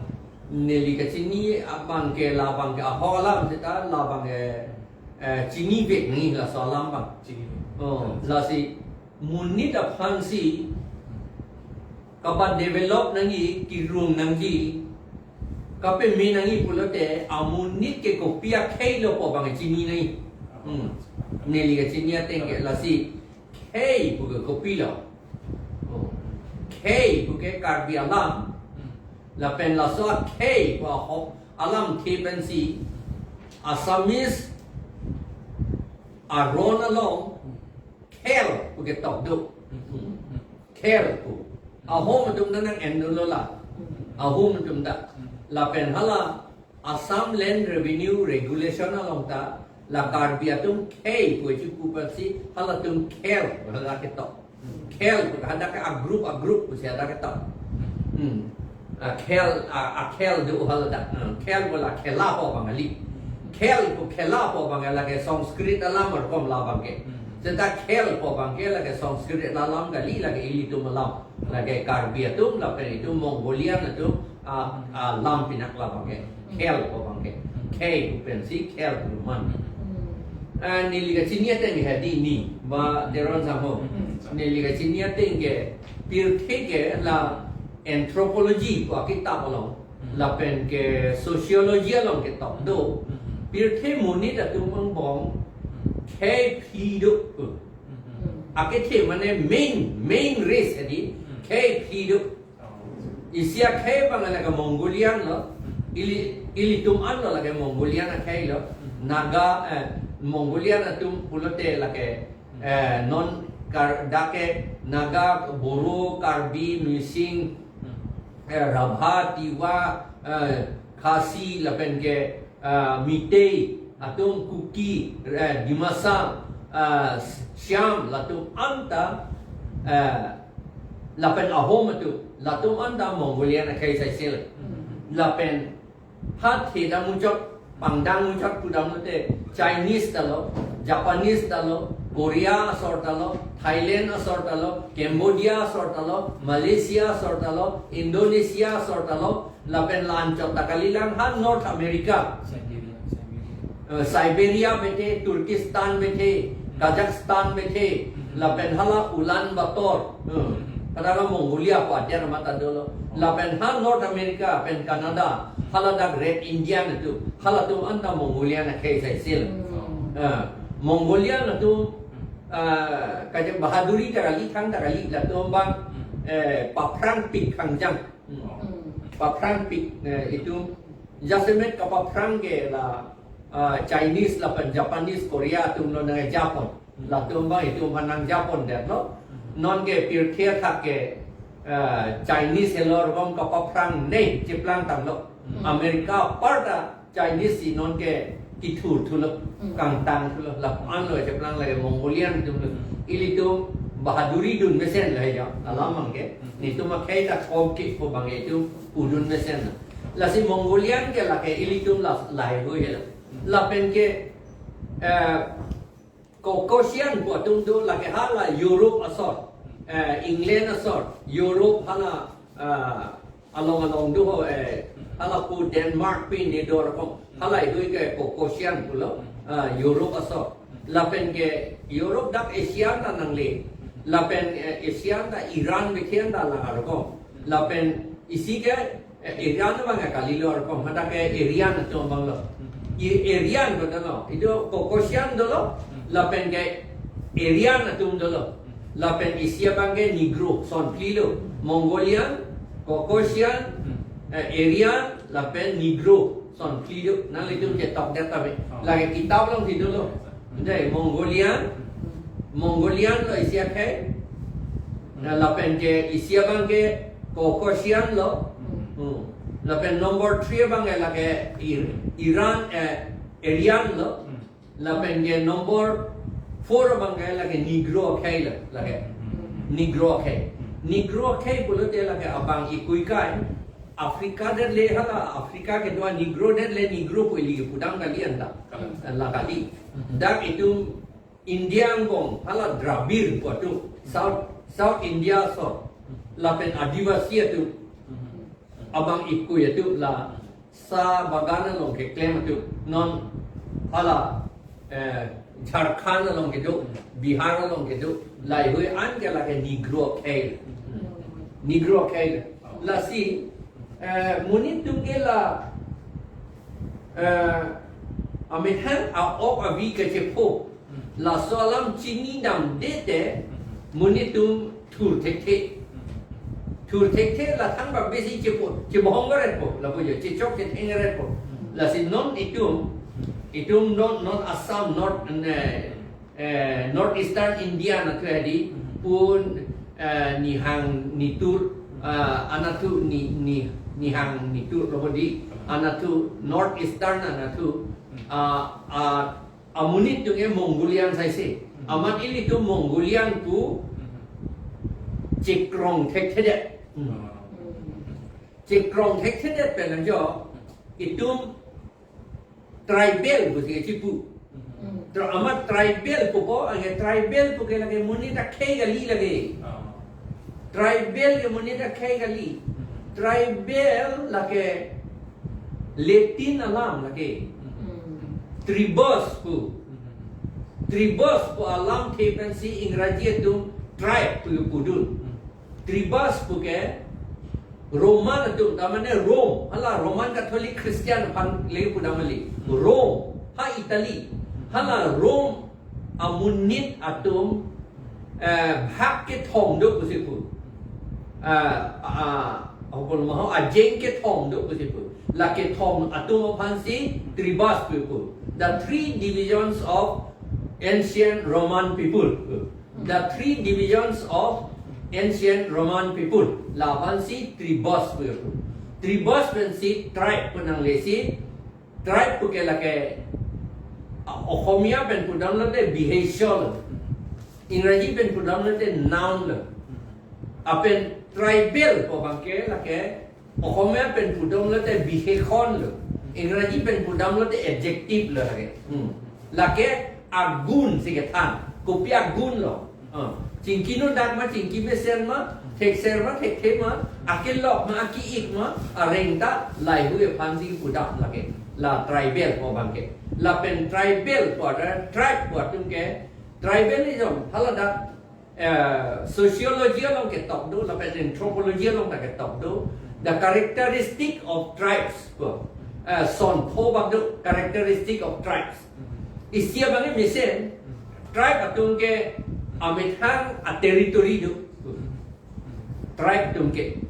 neli kachini abang ke labang ke ahok alam seta labang ke, eh, chinivek nangji laso alam abang. Chinivek. Oh, lasi monit aphansi kapa-develop nangji, kirung nangji, kapeme nangji pulote amonit ke kopi akhei lo pu abang chini nangji. Hmm. Neli kachini ateng ke lasi khei pu ke kopi lo. Oh. Khei pu ke Karbi alam. Lapen laso akhei pu ahok alamthe pensi Assamese aron along khel pu ketok do. Khel pu. Ahom atum ta nang-en dunlo la. Ahom atum ta. Lapen hala Assam Land Revenue Regulation along ta la Karbi atum khei pu chipu pensi halatum khel hala ketok. Khel pu hadak ke a-group, a-group pusi hadak ketok. Hmm. A khel, a, a khel do haladak. Hmm. Khel pu la khela pu abang kali. Khel pu khela pu abang lake Sanskrit alam arkom labang ke. Hmm. Seta khel pu abang ke lake Sanskrit alam kali, lake ilitum alam. Lake Karbi atum, lapen itum Mongolian atum, a, alam pinak labang ke. Khel pu abang ke. Khei pu pensi khel pu man. Hmm. Ah, neli kachini ateng ke hadi ni, ba Teron sangho. Hmm. Neli kachini ateng ke pirthe ke la anthropology pu akitap along. lapen ke sociology along ketok do. Pirthe monit atum angbong khei phli do. Akethe mane main, main race adi khei phli do. Isi akhei abang lake Mongolian lo. Ili, ilitum an lo lake Mongolian akhei lo. Naga, eh, Mongolian atum pulote lake, eh, non Kar, dak ke Naga, Boro, Karbi, Mising, eh, Rabha, Tiwa, eh, Khasi, lapen ke, eh, Meitei atum, Kuki, eh, Dimasa, eh, Siam, latum anta, eh, lapen Ahom atum, latum anta Mongolian akhei saisel. Lapen hathe dam muchot, pangdang muchot pudam lote Chinese ta lo, Japanese ta lo, Korea asor ta lo, Thailand asor ta lo, Cambodia asor ta lo, Malaysia asor ta lo, Indonesia asor ta lo, lapen la-anchot ta kalilang ha North America. Siberia, Siberia. Eh, Siberia bethe, Turkistan bethe, Kazakhstan bethe, lapen hala Ulaanbaatar. Eh, kadang Mongolia pu aden amat ta dolo. Lapen ha North America pen Canada, hala dak Red Indian atum, halatum anta Mongolian akhei saisel. Eh, Mongolian atum, eh, kaje bahaduri ta kali, thang ta kali, latum abang, eh, paphrangpik khangjang. Paphrangpik, eh, itum jasemet kapaphrang ke la, ah, Chinese lapen Japanese, Korea atum lo nang Japan. Latum abang itum aphan nang Japan det lo. Non ke pirthe athak ke, eh, Chinese helo rokom kapaphrang ne cheplang tanglo. America apar ta Chinese si non ke kithur thulo, kangtang thulo, lapu-an lo cheplang lake Mongolian atum lo. Ilitum bahaduri dun mesen lo ya, alam abang ke. Netum akhei ta kom ke ko abang itum pudun mesen lo. Lasi Mongolian ke lake ilitum la, lahai hui lo. Lapen ke, eh, Caucasian pu atum do, lake hala Europe asor, eh, England asor, Europe hala, ah, along along do ho, eh, hala pu Denmark pen ne do rokom, hala ihui ke Caucasian pulo, ah, Europe asor. Lapen ke Europe dak Asian ta nangle, lapen, eh, Asian ta Iran bethe anta lang rokom, lapen isi ke eh, Aryan abang ke kali lo rokom, hadak ke Aryan atum abang lo. I Aryan ko dolo, itum Caucasian dolo, lapen ke Aryan atum dolo. Lapen isi abang ke Negro, son phli lo. Mongolian, Caucasian, eh, Aryan, lapen Negro, son phli lo. Nanglitum chetok det ta be. Lake kitab along si dolo. Dei, Mongolian, Mongolian lo isi akhei. Nah, lapen ke isi abang ke Caucasian lo. Hmm. Lapen number three abang ke lake Ir-, Iran, eh, Aryan lo. Lapen ke number four abang ke lake Negro akhei lo, lake. Negro akhei. Negro akhei pulote lake abang ikui kai. Africa det le hala, Africa kedo a-Negro det le Negro pu ili pudam kali anta. La kali. Dak itum India angbong, hala Dravid pu atum, South, South India asor, lapen Adivasi atum, abang ikui atum la sa bagan along keklem atum, non hala, eh, Jharkhand along kedo, Bihar along kedo, lahai hui an ke lake Negro akhei. Negro akhei. Lasi, eh, monit atum ke la, eh, amethang a-ok avi kachepho, laso alam chini damde te, monit atum thur thekthe. Thur thekthe la thang ba besi chepo, chebohong garet po, lapu jo, chechok chetheng garet po. Lasi non itum, itum non, non Assam, non, eh, eh, North Eastern India anatthu hedi, pun, eh, Nihang Nitur, ah, anatthu ni, ni, Nihang Nitur lo di, anatthu North Eastern anatthu, ah, ah, amonit atum ke Mongolian saise. Amat ilitum Mongolian pu chekrong thekthedet. Chekrong thekthedet pen jo itum tribal pusi kechipu. Tra-, amat tribal pupo, anke tribal pu ke lake monit akhei kali lake. Tribal ke monit akhei kali. Tribal lake Latin alam lake. Tribus pu. Tribus pu alamthe pensi Ingraji atum tribe pu pudun. Tribus pu ke Roman atum, ta mane Rome, hala Roman Catholic Christian aphan le pudam kali. Rome, ha Italy, hala Rome amonit atum, eh, bhag kethom do pusi pu. Eh, ah, ahokol maho ajeng kethom do pusi pu. La kethom atum aphansi tribus pu pu. The three divisions of ancient Roman people. The three divisions of ancient Roman people. La aphansi tribus pu pu. Tribus pensi tribe pu nanglesi, tribe puke lake, ah, Ohomia pen pudam lote বিশেষ্য lo. Ingraji pen pudam lote noun lo. Lapen tribal pu abangke lake Ohomia pen pudam lote বিশেষণ lo. Ingraji pen pudam lote adjective lo lake. Hmm. Lake agun si kethan. Kopi agun lo. Ah, chingki no dak ma, chingki mesen ma, thekser ma, thekthe ma, akelok ma, aki-ik ma, areng ta, lahei aphansi pudam lake. La tribal pu abangke. Lapen tribal pu ada, tribe pu atum ke, tribalism, hala dak, eh, sociology along ketok do, lapen anthropology along ta ketok do. The characteristic of tribes pu, eh, son pho bak do, characteristic of tribes. Isi abangke mesen, tribe atum ke amethang a-territory do. Tribe atum ke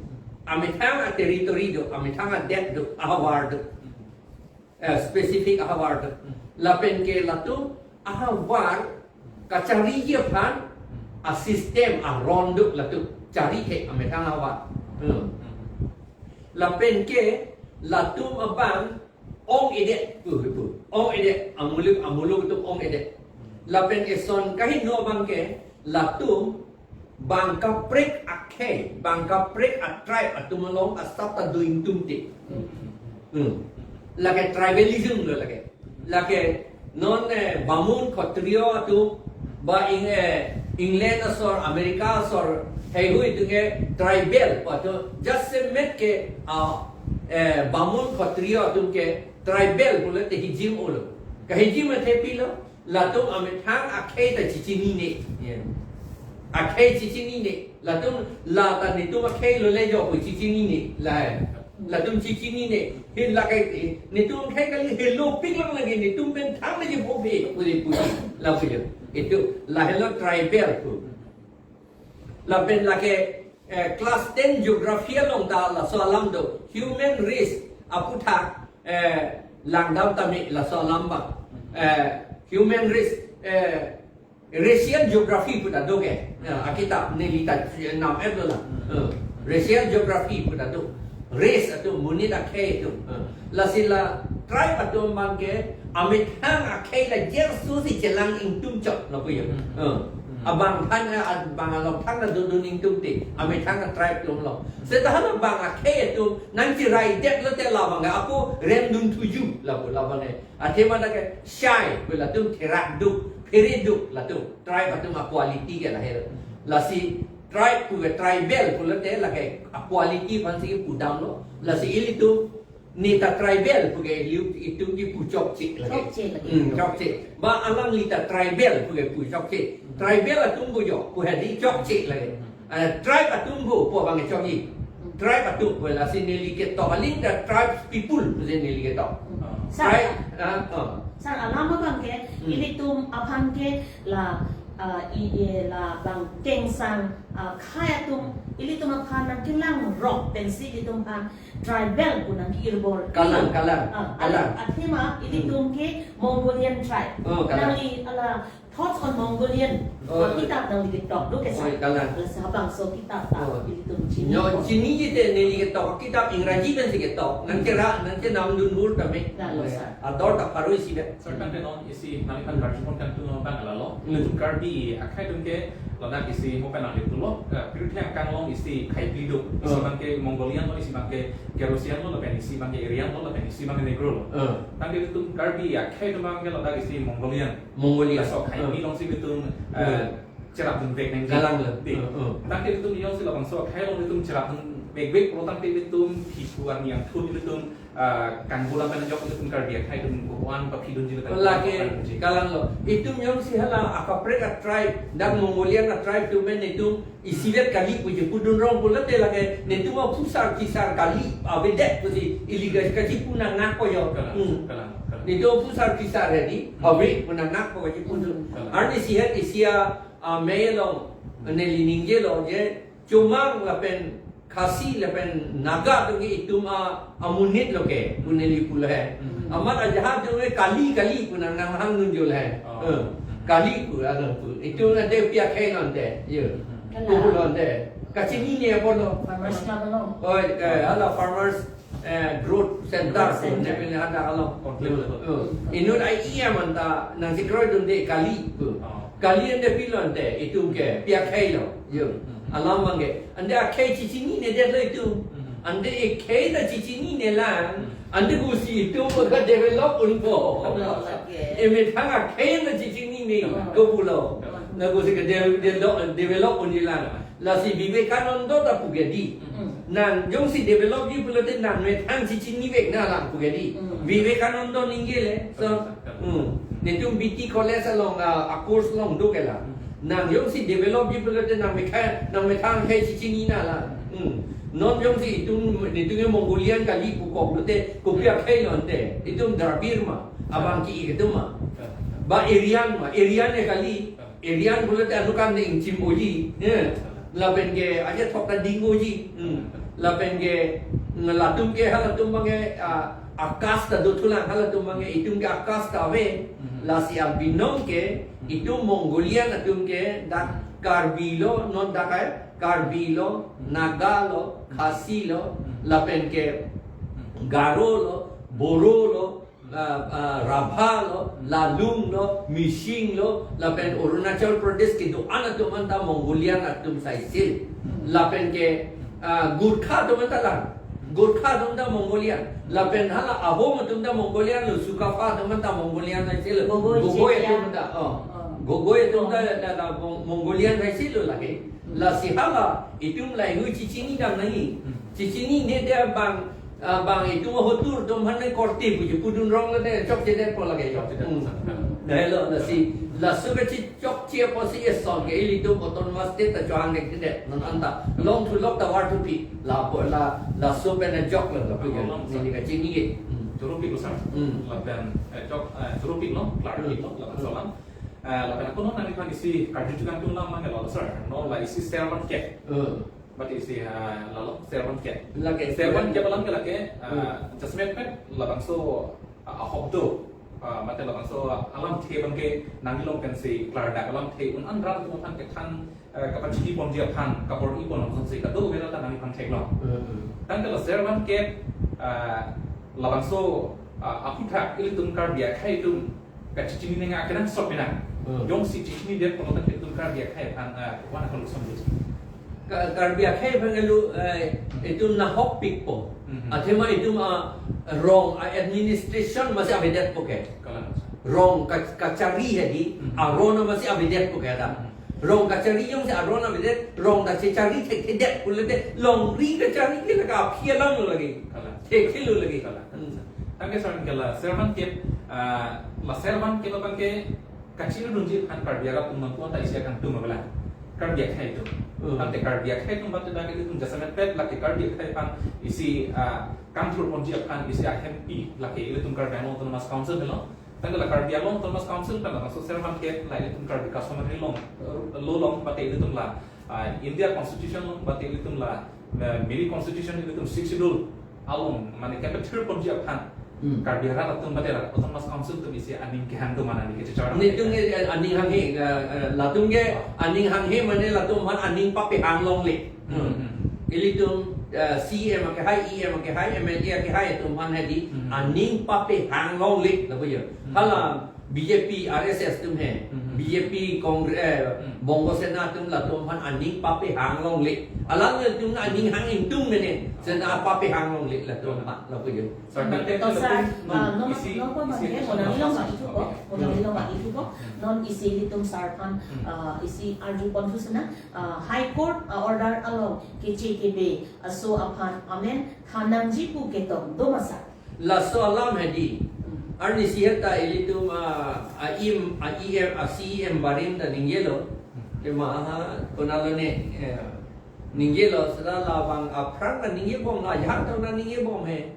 amethang a-territory do, amethang adet do, ahavar do. Eh, specific ahavar do. Lapen ke latum ahavar kachariji aphan a-system aron do latum. Chari ke amethang ahavar. Hmm. Lapen ke latum abang ong-edet pu, pu. Ong-edet, amuluk, amuluk atum ong-edet. Lapen eson kaheno abangke, latum bang kaprek akhei, bang kaprek a-tribe atum along asap ta do ingtungte. Hmm. Lake tribalism lo lake. Lake non, eh, Bamun Khattriyo atum, ba ing, eh, England asor, America asor, heihui atum ke tribal pu atum, jasemet ke, ah, eh, Bamun Khattriyo atum ke tribal pulote hijim olo. Kahijim athe pilo, latum amethang akhei ta chechinine. Ya. Akhei chechinine. Latum la ta netum akhei lo le jo pu chechinine. La. Latum chechinine. He lake, netum akhei kali, helopik lang lagi, netum pen thang lagi po be, pu le pu. La pu le. Itum, lahelo tribal pu. Lapen lake, eh, class ten geography along ta laso alam do. Human race aputhak, eh, langdam tame laso alam ba. Eh, human race, eh, racial geography pu ta do ke. Eh, akitap neli ta nam-et lo la. Eh, racial geography pu ta do. Race atum, monit akhei atum. Eh, lasi la tribe atum abangke amethang akhei la jersu si chelang ingtung chot lapu yo. Hmm. Eh, abang than, eh, abang along thang ta dodun ingtungte, amethang a-tribe atum lo. Seta hala bang akhei atum nangcheraidet lote labang ako remdun thuju lapu labang eh. Athema dak ke shai, pu latum therak do, phere do, latum tribe atum a-quality ke lahelo. Lasi tribe pu ke tribal pulote lake a-quality aphansi pudam lo. Lasi ilitum ne ta tribal pu ke iliu itum kipu chokche lake. Chokche lake. Hmm, chokche. Ba alangli ta tribal pu ke pu chokche. Tribal atum pu jo, pu hadi chokche lake. Eh, tribe atum pu, pu abang chokji. Tribe atum pu lasi neli ketok aling ta tribes people pusi neli ketok. Ah. Sir. Tribe, ah, ah. Sir, alam abangke, Hmm. ilitum aphan ke la, ah, i, i, la bang kengsang, ah, khei atum, ilitum aphan nangkelang rok pensi ilitum aphan tribal pu nangke-irbor. Kalang, kalang, Ah, kalang. Athema, ilitum Hmm. ke Mongolian tribe. Oh, kalang. Nangli ala Thoughts on Mongolian. Oh. Akitap nangli ketok do ke, sir? Oh, kalang. Lasi labangso akitap ta Oh. ilitum chini. Yo, chiniji te neli ketok akitap Ingraji pensi ketok. Nangchera, nangchenamdun hur tame. Lalo, sir. Ador ta pharo isi vet. Sir, tangte non isi nangliphan karjupon kangtung abang lalo. Hmm. Ilitum Karbi akhei atum ke ladak isi mo pen nanglitum lo, eh, pirthe akang along isi khaipi do. Isi Oh. abangke Mongolian lo, isi abangke Kerosian lo, lapen isi abangke Aryan lo, lapen isi abangke Negro lo. Oh. Tangte ilitum Karbi akhei atum abangke ladak isi Mongolian. Mongolia. Laso khaipi Hmm. alongsi ilitum, eh, Hmm. cherapdun vek nangji. Kalang le. Di. Hmm, hmm. Tangte ilitum jongsi labangso akhei along ilitum cherapdun vekvek pulo tangte ilitum thiphu arni angthun ilitum Ah, kangbola pen ajok itum Karbi akhei atum ko-an paphidunji lo kan. Lake, kalang lo. Itum jongsi hala akaprek a-tribe, dak Mongolian a-tribe atum pen itum isivet kali puji pudun rong pulote lake, netum aphusar phisar kali avedet pusi iliga kachipu nangnak ko jo. Kalang, Hmm. kalang, kalang. Netum aphusar phisar hedi, Hmm. ave pu nangnak ko kachipu dun. Kalang. Arni isihet isi a, amei along, neli ningje lo je, Chomang lapen Khasi lapen Naga atum ke itum a, amonit lo ke, pu neli pulo he. Hmm. Amat ajahak atum ke kali kali pu nang nanghang nunjul he. Oh. Eh, kali pu, ano pu. Itum ante pi akhei lo ante. Yo. Hmm. Pu pulo ante. Kachinine apotlo. Farmers Club along. Oh, eh, hala farmers, eh, growth center. Growth center. Ne pini ada kalau. Control. Oh. Inut ai iya manta nangchekroi dunde kali pu. Oh. Kali ante pilo ante, itum ke, pi akhei lo, yo. Hmm. Alam abang ke. Ante akhei chechinine detlo itum. Hmm. Ante akhei ta chechinine lang. Hmm. Ante kosi itum ke develop unpo. Betul, oke. Emethang akhei ta chechinine, Hmm. ko pulo. Hmm. Na kosi ke de-, de-, develop unji lang. Lasi Vivekananda ta pu ke di. Hmm. Nang jongsi develop ji pulote nang methang chechinivek nang lang pu ke di. Hmm. Vivekananda ningje le. So, hmm. Netum B T College along, ah, a-course along do ke la. Hmm. Nang jongsi develop ji pulote nang mekha, nang methang akhei chechini nang lang. Hmm. Non jongsi itum, netum ke Mongolian kali pukok pulote kopi akhei lo ante. Itum Dravid ma, abang ki itum ma. Ba Aryan ma, Aryan e kali. Aryan pulote anuttin ingchim oji, eh. Lapen ke aja thok ta ding oji. Hmm. Lapen ke, mm, latum ke halatum abang ke, ah, a-caste ta dothulang halatum abang ke, itum ke a-caste ta ave. Hmm. Lasi albinong ke, Hmm. itum Mongolian atum ke, dak Hmm. Karbi lo, non dak ai, Karbi lo, Hmm. Naga lo, Hmm. Khasi lo, Hmm. lapen ke Hmm. Garo lo, Boro lo, ah, ah, Rabha lo, Lalung lo, Mising lo, lapen Arunachal Pradesh kedo-an atum anta Mongolian atum saisil. Hmm. Lapen ke, ah, Gurkha atum anta lang. Gurkha atum ta Mongolian. Lapen hala Ahom atum ta Mongolian lo, Sukapha atum anta Mongolian saisil. Gogoi Gogoi Chethia. Atum ta, oh. Oh. Gogoi atum ta, Oh. ta, ta Mong-, Mongolian saisil lo lake. Hmm. Lasi hala, itum lahei chechini dam nangji. Hmm. Chechinine de abang, ah, bang itum ahotur atum aphan korte puji pudun rong le de chokche detpo lake jo. Chokche det. Hmm. Dahelo lasi, laso ke chi chokche apotsi eson ke ilitum Autonomous State ta chohang ke det. Non anta longthu lok ta varthu pi. Lapu la, laso pen ajok lo lapu jo. Long, sir. Neli kachini ke. Hmm. Choro pik lo, sir. Hmm. Lapen, eh, chok, eh, choro pik lo, klar pik lo, lapen Hmm. solang. Eh, lapen ako non nangliphan isi karju chukang tung lam mang lo, sir. Non la isi servant ke. Hmm. But isi, ah, lalo, servant ke. Lake, Servant ke lake. Alam ke lake, ah, Hmm. Jasemet pet labangso, ah, ahok do, ah, mate labangso, ah, alamthe abang ke nanglong pensi klardak alamthe un-an rat atum aphan kethan, ah, kapachini ponji aphan, kapor-i pon aphan si kadokave ta nangliphan theklong. Hmm, hmm. Tangte la servant ke, ah, labangso, ah, aphuthak ilitum Karbi akhei atum kachechinine akenangsot pinang. Hmm. Jongsi chechinine pulote itum Karbi akhei aphan, ah, wana koluson dei. Ka-, Karbi akhei aphan kelu, eh, itum nahokpikpo. Mhm. Athema itum, ah, rong a-administration masi avedetpo ke. Kalang. Rong ka-, kachari hedi, Mhm. aron masi avedetpo ke ta. Mhm. Rong kachari jongsi aron avedet, rong ta chechari thekthedet pulote, longri kachari ke lake aphi alam lo lake. Kalang. Thekthe lo lake. Kalang. Hmm. Tangke sir ke la servant ke, ah, la servant ke abang ke kachirudunji aphan Karbi arat atum nangkok ta isi akangtung abang la. Karbi akhei atum. Hmm. Tangte Karbi akhei atum bate dak ilitum jasemet pet lake Karbi akhei aphan isi, ah, kangthur ponji aphan isi ahempi lake ilitum Karbi Anglong Autonomous Council lo. Tangte la Karbi Anglong Autonomous Council pen labangso servant ke la ilitum Karbi customary law, law along bate ilitum la, ah, India Constitution along bate ilitum la, eh, mini Constitution ilitum Sixth Schedule along mane kepethir ponji aphan Hmm. Karbi arat atum bate la Autonomous Council atum isi aning kehang do ma neli kechechar. Netum ke, eh, aning hanghe, eh, eh, latum ke Ah. aning hanghe mane latum aphan aning papehang longle. Hmm, hmm. Ilitum, eh, C E M akehai, E M akehai, M L A akehai atum aphan hedi Hmm. aning papehang longle lapu jo. Hmm. Hala B J P, R S S atum he, Hmm. B J P, Congress, eh, Hmm. Bongo Sena atum latum aphan aning papehang longle. Alanglitum aning hang ingtung mene, sena papehang longle latum aphan lapu jo. Sir, Hmm. tangte To, sir, lapu ah, non, isi, non ko isi mane, isi monang isi ilong isi ma itu ko, Okay. monang ilong ma itu ko, Hmm. non isi ilitum sir aphan, Hmm. ah, isi arju ponpo sena, ah, High Court, ah, order along keche kebe aso aphan amen than nangji pu ketok do ma sir? Laso alam hedi. Arnisi heta ilitum a, a im, a E M, a C E M barim ta ningjelo. Tema ha, konalo ne, eh, ningjelo, seta labang aphrang ta ningjebom, la jhar ta ningjebom he.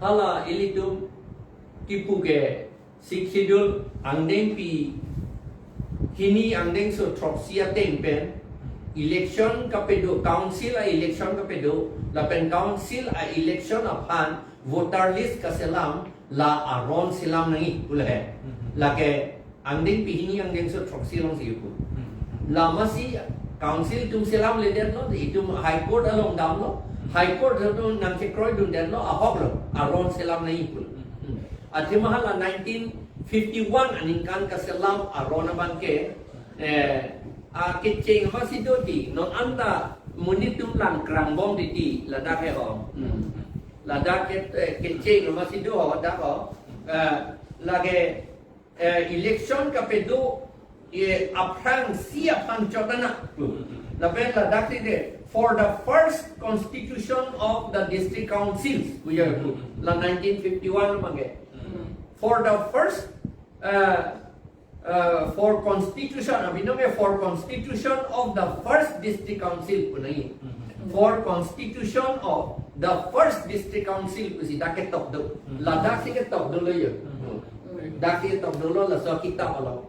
Hala ilitum kipu ke Sixth Schedule angdengpi hini angdengso throksi ateng pen election kapedo, council a-election kapedo, lapen council a-election aphan voter list kaselam la aron selam nangji pu le he. Lake angdengpi hini angdengso throksi alongsi pu. Lamasi council atum selamledetlo, itum High Court along damlo, High Court atum nangchekroidundetlo, ahoklo, aron selam nangji pu. Athema hala nineteen fifty-one aningkan kaselam aron abang ke, eh, a kecheng masi do ti, non anta monit atum lang krangbom titi, ladak he ho. Ladak ke, eh, kecheng masi do ho, dak ho. Eh, lake, eh, election kapedo, eh, aphrangsi aphan chot anak. Lapen ladak si de, for the first constitution of the district councils, pu ya pu. La nineteen fifty-one abang ke. For the first, uh, uh, for constitution, abinong ke for constitution of the first district council pu nangji. For constitution of the first district council pusi dak ketok do. Ladak si ketok dolo ya. Dak si ketok dolo laso kitab along.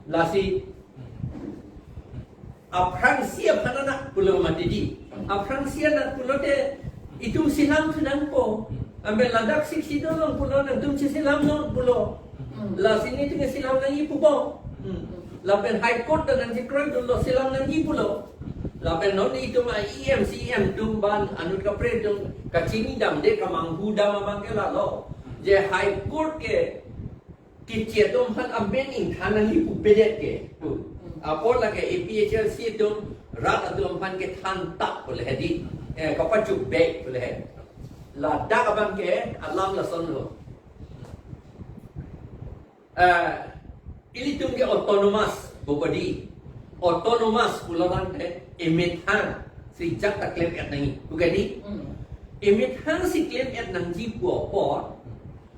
Lasi aphrangsi aphan anak pulo mati di. Aphrangsi anak pulote itum selam thu nangpo. Ambe ladak Sixth Schedule along pulo nangtum si selamnon pulo. Lasi nelitum selam nangji pupo. Lapen High Court ta nangchekroidunlo selam nangji pulo. Lapen non itum a E M, C E M atum ban anut kaprek atum kachinidamde kamanghu dam abang ke lalo. Je High Court ke kiche atum aphan amen ingthan nangji pupedet ke. Apor lake A P H L C atum rat atum aphan kethan tap pu le hedi. Eh, kapachuk bek pu le he. Ladak abang ke alam lasonlo. Eh, ilitum ke autonomous body. Autonomous pulo tangte emethang si ajat ta klem-et nangji. Bukan ni? Emethang si klem-et nangji pu apot,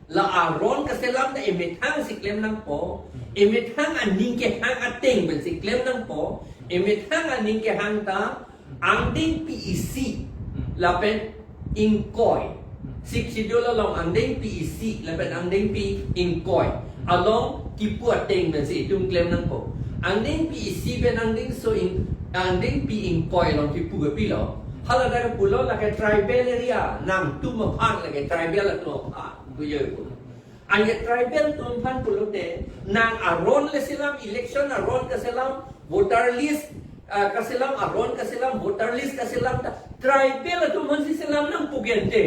la aron kaselam ta emethang si klem nangpo, emethang aning kehang ateng pensi klem nangpo, emethang aning kehang ta angdengpi isi lapen ingkoi. Sixth Schedule along angdengpi isi lapen angdengpi ingkoi along kipu ateng pensi itum klem nangpo. Angdengpi isi pen angdengso ing, angdengpi ingkoi along kipu ke pilo. Hala dak pulo lake tribal area, nangtum aphan lake tribal atum aphan. Pu ya pu. Anke tribal atum aphan pulote, nang aron le selam, election aron kaselam, voter list, ah, kaselam, aron kaselam, voter list kaselam ta tribal atum aphan si selam nangpo ke ante.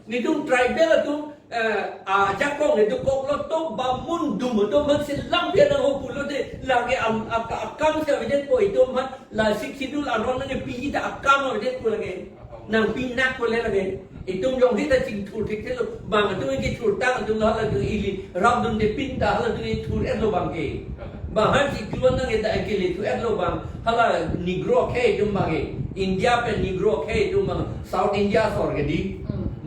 Nelitum tribal atum, eh, ajakong nelitum koklo tok bamun dum atum aphan selam pi nangpo pulote, lake am, ak, akam si avedetpo itum aphan, la Sixth Schedule aron nangpi ta akam avedetpo lake. Nangpi nangpo le lake. Itum jongsi ta chingthur thekthelo, bang atum kethur tang atum halatum ili rapdunde pinta halatum thur-etlo bang ke. Bang ha chiklo nang eta ke le thur-etlo bang. Hala Negro akhei atum bang ke. India pen Negro akhei atum bang. South India asor ke di.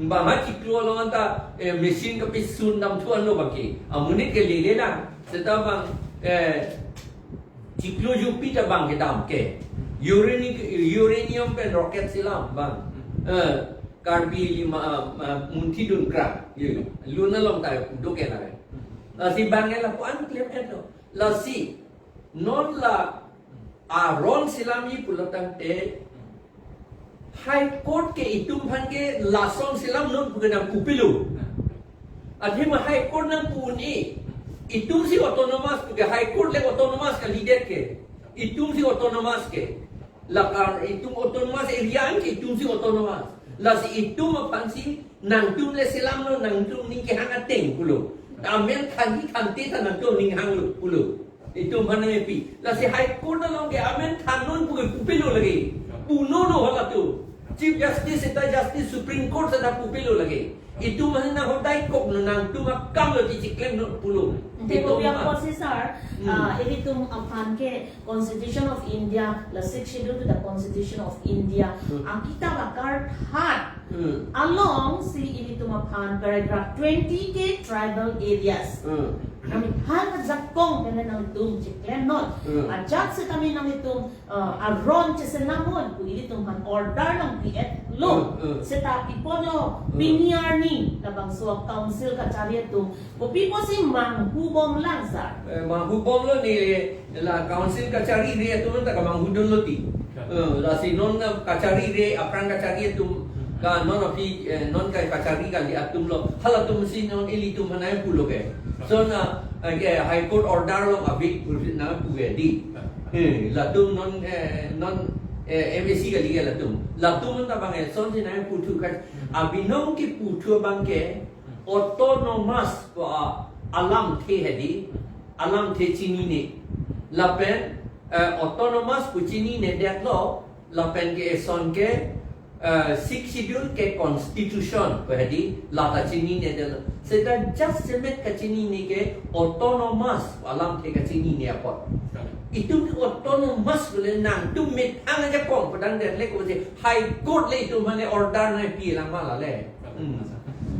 Bang ha chiklo along anta, eh, machine kapisun dam thu-anlo bang ke. Amonit ke lele lang. Seta bang, eh, chiklo jupi ta bang kedam ke. Urani, uranium pen rocket selam bang. Eh, Karbi lima, ah, ah, munthi dun krak. Ye. Lun along ta do ke na. Lasi bang ke lapu-an klem-etlo. Lasi non la aron selamji pulo tangte High Court ke itum aphan ke lason selamnon pu ke nangpu pilo. Athema High Court nangpu un-e. Itum si autonomous pu ke, High Court le autonomous kalidet ke. Itum si autonomous ke. Lakar itum autonomous area ke itum si autonomous. Lasi itum aphan si nangtum le selamnon, nangtum ning kehang ateng pulo. Amen thanji thante ta nangtum ning hanglo pulo. Itum aphan nangpi. Lasi High Court along ke amen thannon pu ke pu pilo lake. Puno no halatum. Chief Justice seta Justice Supreme Court seta pu pilo lake. Itum aphan nang hodai kok no nangtum akam lo chichiklemnon pulo. Ante itum kopi aphan. Apotsi sir, hmm, ah, ilitum aphan ke Constitution of India, la Sixth Schedule to the Constitution of India. Hmm. Akita bakar hat Hmm. Alongsi ilitum aphan paragraph twenty ke tribal areas. Hmm. Kami hal ajakong pen nanglitum chiklemnon. Hmm. Ajat setame nanglitum, uh, aron cheselamnon pu ilitum aphan order nangpi-etlo. Hmm, hmm. Seta piponlo, hmm, pini arni labangso council kachari atum. Kopi pusi manghubomlang sir? Eh, manghubomlo, ne la council kachari-re atum ta kamanghu dunlo ti. Ya. Eh, lasi non, eh, kachari-re, aphrang kachari atum, hmm, ka non aphi, eh, non ka kachari kali atumlo. Halatumsi non ilitum aphan nangpulo ke. Ya. So na, eh, ke High Court order along abi pulpit nangpu ke di. Ya. Eh, latum non, eh, non, eh, M A C kali ke latum. Latum ta bang, eh, lasonsi nangputhu ka. Hmm. Abinong keputhu abang ke, hmm, autonomous pu a alamthe hedi, alamthe chinine. Lapen, eh, autonomous pu chininedetlo, lapen ke eson ke, eh, Sixth Schedule ke constitution pu hedi, lata chininedetlo. Seta jasemet kachinine ke autonomous pu alamthe kachinine apot. Itum ke autonomous pu le nangtum methang ajakong padangdetle ko je High Court le itum aphan le order nangpilang ma la le. Hmm.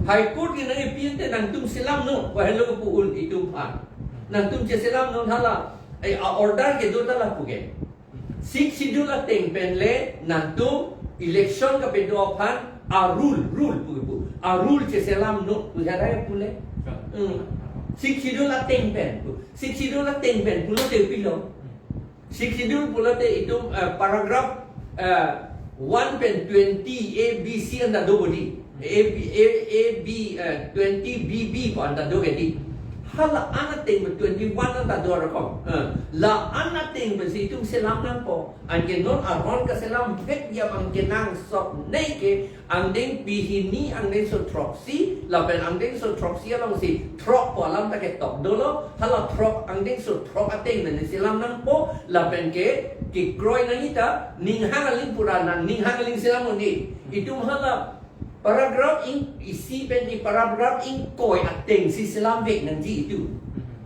High Court ke nangpi ante nangtum selamnon, wahelo pu un itum aphan. Nangtum cheselamnon hala, eh, a order kedo ta lapu ke. Sixth Schedule ateng pen le nangtum election kapedo aphan a rule, rule pu pu. A rule cheselamnon pu jadai pu le. Hmm. Sixth Schedule ateng pen pu. Sixth Schedule ateng pen pulote pilo. Sixth Schedule pulote itum, eh, paragraph, eh, one pen twenty A B C anta do bodi. A B, A, A B, eh, twenty B B pu anta do ke di. Hala-an ateng pen twenty-one anta do arokom. Eh, la-an ateng pensi itum selam nangpo. Anke non aron kaselam vek dia abang kenangsot nei ke angdengpi hini angdengso throksi, lapen angdengso throksi alongsi throk pu alam ta ketok dolo, hala throk angdengso throk ateng pen selam nangpo, lapen ke kekroi nangji ta, ninghang aling pura nang, ninghang aling selam un-e. Itum hala paragraph ing isi pen i paragraph ingkoi atengsi selam vek nangji itum.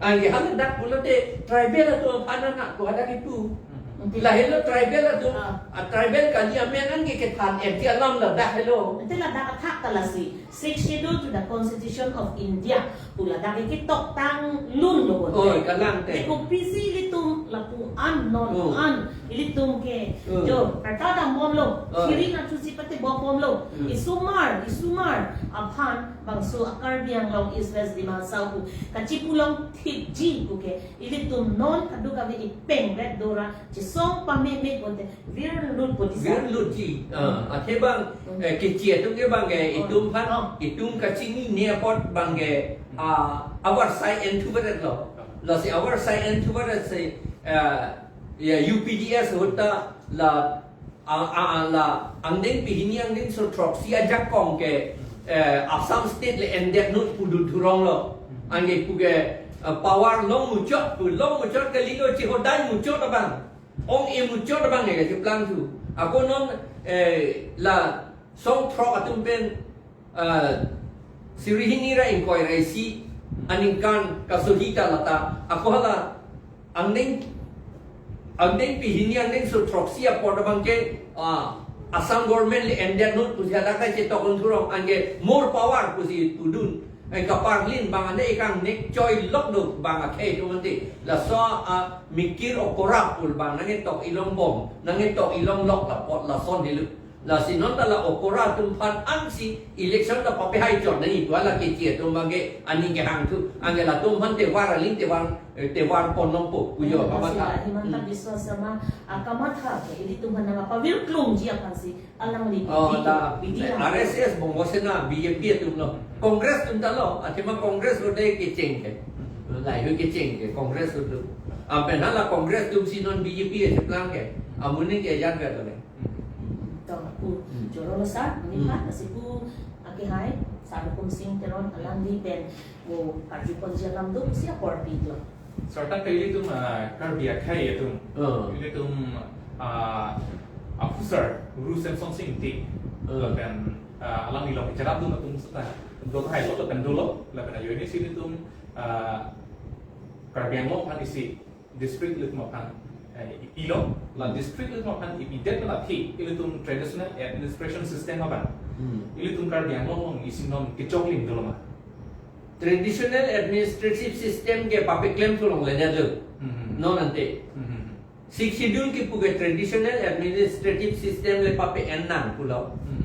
Anke hala dak pulote tribal atum aphan na ko hadak ipu. Lahelo tribal atum, ah, a tribal kali amen anke kethan-etji alam ladak helo. Ante ladak athak ta lasi, Sixth Schedule to the Constitution of India pu ladak ke toktang lunlo bonte. Oi, kalang te. Te kopisi ilitum lapu an non, oh, an ilitum ke, oh, jo, kata dambomlo, oh, hiring achusi pate bombomlo. Hmm. Isomar, isomar aphan bangso a Karbi Anglong, East West Dima Hasao pu kachipulong thikji pu ke ilitum non kadokave ipeng vet dora chisong pameme bonte virlut poti sa. Virlutji. Ah, athe bang, hmm, eh, kechi atum ke bang ke, oh, itum aphan, oh, itum kachinine apot bang ke, ah, avarsai enthuvaretlo. Lasi avarsai enthuvaretsi, eh, ya U P D S ahut ta la, a, a, a, la angdengpi hini angdengso throksi ajakong ke, eh, Assam State le endetnon pu dun thuronglo. Anke pu ke, eh, power longmuchot pu, longmuchot kalilo, chihodai muchot abang. Ong-e muchot abang ke kachiplangthu. Ako non, eh, la song throk atum pen, ah, suri hini ra ingkoi ra isi aningkan kasohi ta lata ako hala angdeng, angdengpi hini angdengso throksi apot abang ke, ah, Assam government le endetnon pusi hadak ta chetok un thurong, anke more power pusi pudun. Ai kaparlin bang ane ikang nek choi lok do bang akhei do mante. Laso a mikir okora pu bang nangetok ilongbom, nangetok ilonglok la pot lason helo. Lasi non ta la okora atum aphan ansi election ta papehai chot nangji pu hala kechi atum bang ke aning kehangthu. Anke latum aphan tevar aling tevar, eh, tevar ponlongpo pu jo, eh, kamatha. Lasi la himanta, hmm, Biswas Sharma akamatha ke ilitum aphan nangpavirklungji aphansi alangli, oh, bidi, ta bidi lang. R S S, Bongo Sena, B J P atumlo. Congress atum ta lo, athema Congress lo de kecheng ke. Lahei kecheng ke, Congress lo tu. Apen hala Congress atumsi non B J P acheplang ke. Amonit ke ajat ke to le. To, pu, hmm, choro lo sir, mani, hmm, pha, lasi pu akehai, Sar Hukum Sing Teron alangli pen mo karjuponji alam do, pusi apor pilo. Sarta ke ilitum, ah, Karbi akhei atum. Oh. Ilitum, ah, officer Ru Semson Sing Ingti. Oh. Lapen, ah, alangli along charap dun atum seta do tahai lo lapen dolo, lapen ajoine si ilitum, ah, Karbi Anglong aphan isi district ilitum aphan, eh, ipilo, la district ilitum aphan ipidet la thi, ilitum traditional administration system abang. Hmm. Ilitum Karbi Anglong along isi non kechoklim dolo ma? Traditional administrative system ke papeklem thu longledetlo. Hmm. Non ante. Hmm. Sixth Schedule kipu ke traditional administrative system le pape-en nang pulo. Hmm.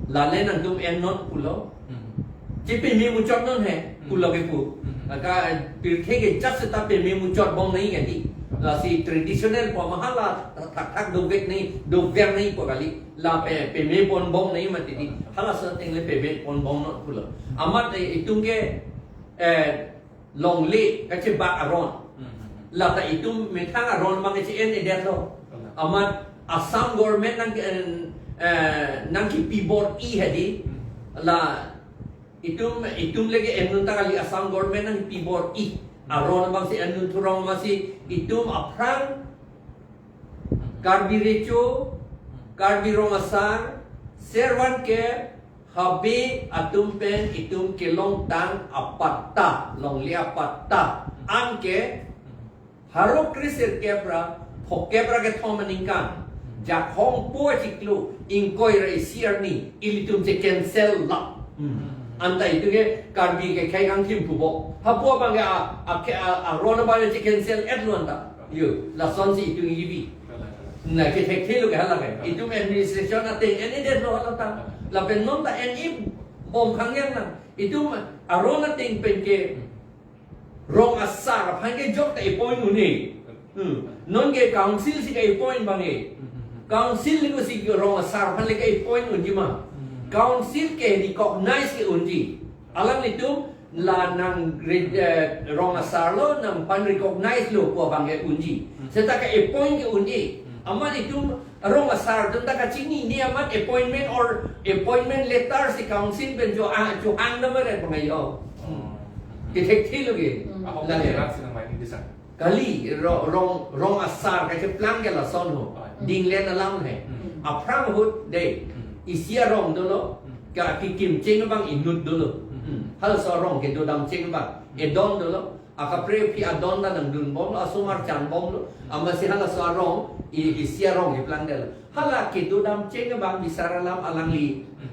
Lale nangtum en non pulo. Hmm. Chepeme muchot non he, hmm, pulo kipu. Hmm. Aka pirthe ke just ta peme muchot bom nangji kali. Lasi traditional pu ma hala thakthak dovek nangji, dover nangji pu kali. La pe, peme pon bom nangji mati di. Halaso ateng le peme pon bom non pulo. Amat, eh, itum ke, eh, longle kachebak aron. Hmm. Lata itum methang aron abang che-en-edetlo. Hmm. Amat Assam government nang, eh, nangkipi bor-i hedi. Hmm. La itum, itum lake en non ta kali, Assam government nangkipi bor-i. Aron abang si en non thurong masi itum aphrang Karbi Recho, Karbi Rong Asar, Servan ke, Habe atum pen itum kelongtang apatta, longle apatta. Anke pharo kre sirkep ra phokep ra kethom aningkan, Jakhong po achiklo, ingkoi ra isi arni, ilitum che-cancel la. Hmm. Anta itum ke Karbi ke khei kangthim pubo. Hapu abang ke a, a, ke a, aron abang che-cancel-etlo anta. Yo, lasonsi itum ibi. Na kethekthe lo ke hala ke. Itum administration ateng en-edetlo halata. Lapen non ta en-e bom khangyang na. Itum aron ateng pen ke rong asar aphan ke jok ta appoint un-e. Hmm. Non ke council si ka-appoint abang e. Council le ko si rong asar aphan le ka-appoint unji ma. Council ke recognize ke unji. Alanglitum la nang re-, eh, rong asar lo, nangphan recognize lo pu abang ke unji. Hmm. Seta ka-appoint ke un-e. Hmm. Amat itum rong asar atum ta kachinine amat appointment or appointment letter si council pen jo, ah, jo hang na mare pangayo. Hmm. Oh. Kethekthe lo ke. Hmm. Ahok la ke. Letter si nang main di sa. Kali, ro-, rong, rong asar kacheplang ke lason ho. Oh. Dinglen alam he. Hmm. Aphrang ahut dei. Hmm. Isi arong dolo. Hmm. Ka kikim cheng abang inut dolo. Hmm. Hmm. Halaso arong kedodam cheng abang. Hmm. Edon dolo. Akaprek aphi adon ta nangdun bomlo, asomar chan bomlo. Hmm. Amatsi halaso arong, i-, isi arong keplang dolo. Hala kedodam cheng abang bisar alam alangli. Hmm.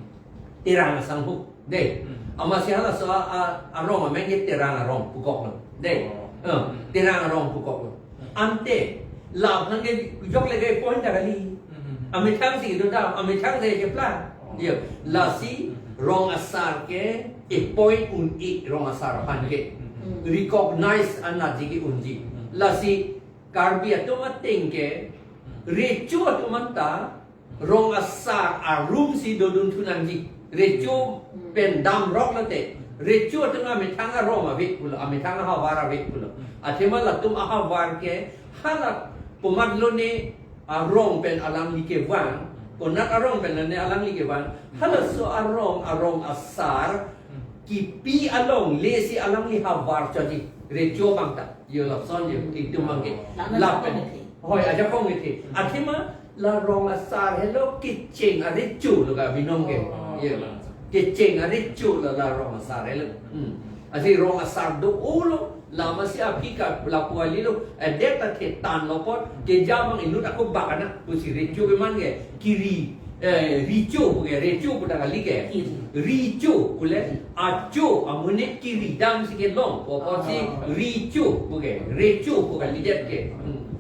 Terang asangho. Dei. Hmm. Amatsi halaso a, a, arong amen ke Terang arong pukoklo. Dei. Oh. Eh, hmm. Terang arong pukoklo. Hmm. Ante, la aphan ke jok le ke appoint ta kali. Hmm. Amethang si dodam, amethang si keplang. Oh. Yo, lasi, hmm, rong asar ke appoint un-e rong asar aphan ke. Hmm. Recognize anatji ke unji. Hmm. Lasi Karbi atum ateng ke, hmm, Recho atum anta, rong asar arum si dodun thu nangji. Recho, hmm, pen damrok lote. Recho atum amethang arong ave pulo, amethang ahavar ave pulo. Hmm. Athema latum ahavar ke hala komat lone arong pen alangli kevang, konat arong pen lone alangli kevang. Hmm. Halaso arong, arong asar, hmm, kipi alongle si alangli havar chotji. Recho abang ta. Yo lason yo, itum abang ke. Lana lapen. Jakhong kethe. Hoi, ajakong kethe. Hmm. Athema la rong asar helo kecheng arecho lo ka binong ke. Oh, yo. Lana. Kecheng arecho lo la rong asar helo. Hmm. Asi rong asar do-o lo, la amatsi aphi ka lapu ali lo, eh, det ta thetan lo apot, keja abang inut ako bak ana, pusi Recho keman ke, kiri, eh, Recho pu ke, Recho pu ta kali ke. Kiri. Recho pu le, acho, amonit kiri dam si kelong, pu apotsi, ah, Recho pu ke, Recho pu kalidet ke. Hmm.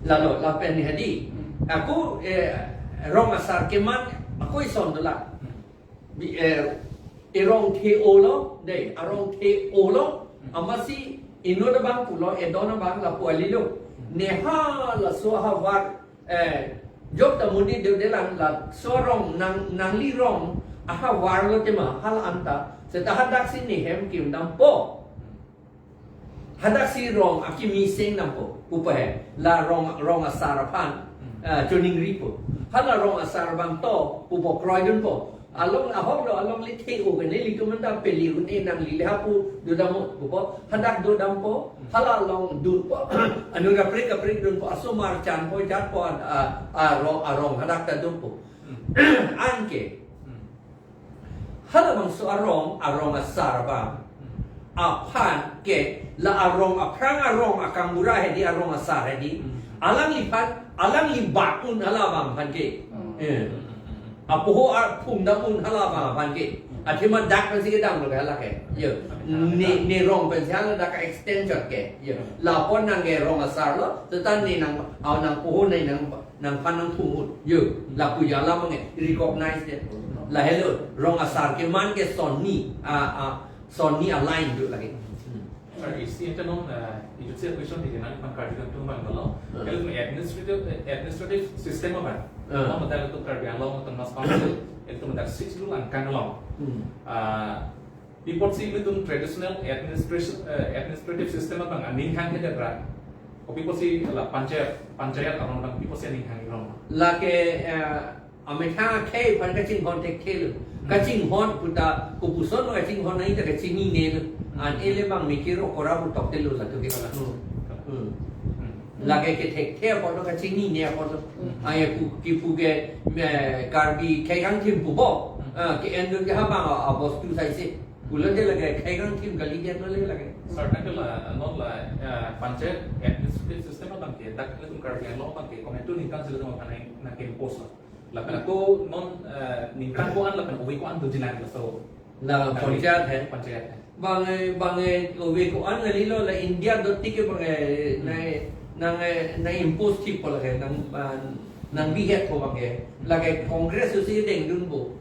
Lalo, lapen ni hadi. Hmm. Ako, eh, rong asar keman, ako ison dolang. Hmm. Bi, eh, erong the-o lo, dei, arong the-o lo, hmm, amatsi inut abang pulo, edon abang lapu ali lo. Hmm. Ne halaso ahavar, eh, jok ta muni de delang laso arong nang, nangli rong ahavar lo tema, hala anta, seta hadaksi ne hem kim dampo. Hmm. Hadaksi rong akimi seng dampo, pupo he, la rong, rong asar aphan, hmm, ah, choningripo. Hala rong asar abang to, pupo kroidunpo. Along ahok lo, alongle the-o ke nelitum anta peli un-e nangli le hapu dodam mo, pupo, hadak dodampo, hmm, hala along dunpo, anung kaprek kaprek dunpo, asomar chanpo, jatpo, ah, ah, arong, arong hadak ta dunpo. Hmm. Anke. Hmm. Halabangso arong, arong asar abang. Hmm. Aphan ke la arong aphrang arong akangura hedi arong asar hedi. Hmm. Alangliphan, alangli bak un halabang aphan ke. Hmm. Eh. Hmm, hmm, hmm, hmm. Apoho arphung dam un hala abang aphan ke. Athema dak pensi kedam lo ke hala ke. Yo. Ne, ne rong pensi hala dak extension ke. Yo. Lapon nangke rong asar lo, seta ne nang, au nangpoho ne nang, nangphan nangthum un. Yo. Lapu ya la mange recognize de. Lahelo rong asar keman ke sonni, a, a, sonni align do lagi. Hmm. Sir, isi ente non, eh, ejutsi question di nangphan karju kangtung abang lo. Hmm. Kalau administrative, eh, administrative system abang. Hmm. Lo mata itu Karbi Anglong Autonomous Council, itu mata six lu angkan lo. Hmm. Ah, before si ilitum traditional administration, eh, administrative system abang aning hang ke dera. Kopi kosi la panchayat, panchayat abang bang before si aning hang lo. Lake, eh, amethang akhei aphan kachinghon thekthe lo. Hmm. Kachinghon puta kopuson lo kachinghon nangji ta kachinine lo. Hmm. An ele bang mikir okora pu tokte lo latum ke. Hmm. Hmm. Hmm. Lake kethekthe apot lo kachinine apot lo. Hmm. Ai pu kipu ke, eh, Karbi khei kangthim pu bo. Hmm. Ah, ke-en dun ke ha bang a, abostu sai se. Pulote lake khei kangthim kalidet lo le lake. Sir, tangke la, non la, eh, panchayat administrative system abang ke, dak ilitum Karbi Anglong abang ke, komantu ningkan si ilitum aphan nang, nang impose lo. Lapen ako non, eh, ningkan ko-an lapen ove ko-an dojilang laso. Na panchayat hai. Panchayat hai. Bang, eh, bang, eh, ove ko-an ngali lo la India dot tik ke bang, eh, Hmm. nang, eh, nang, eh, nang impose thip ko lake, nang, ah, nang bihet ko bang, eh. Hmm. Lake Congress usi dengdun bo.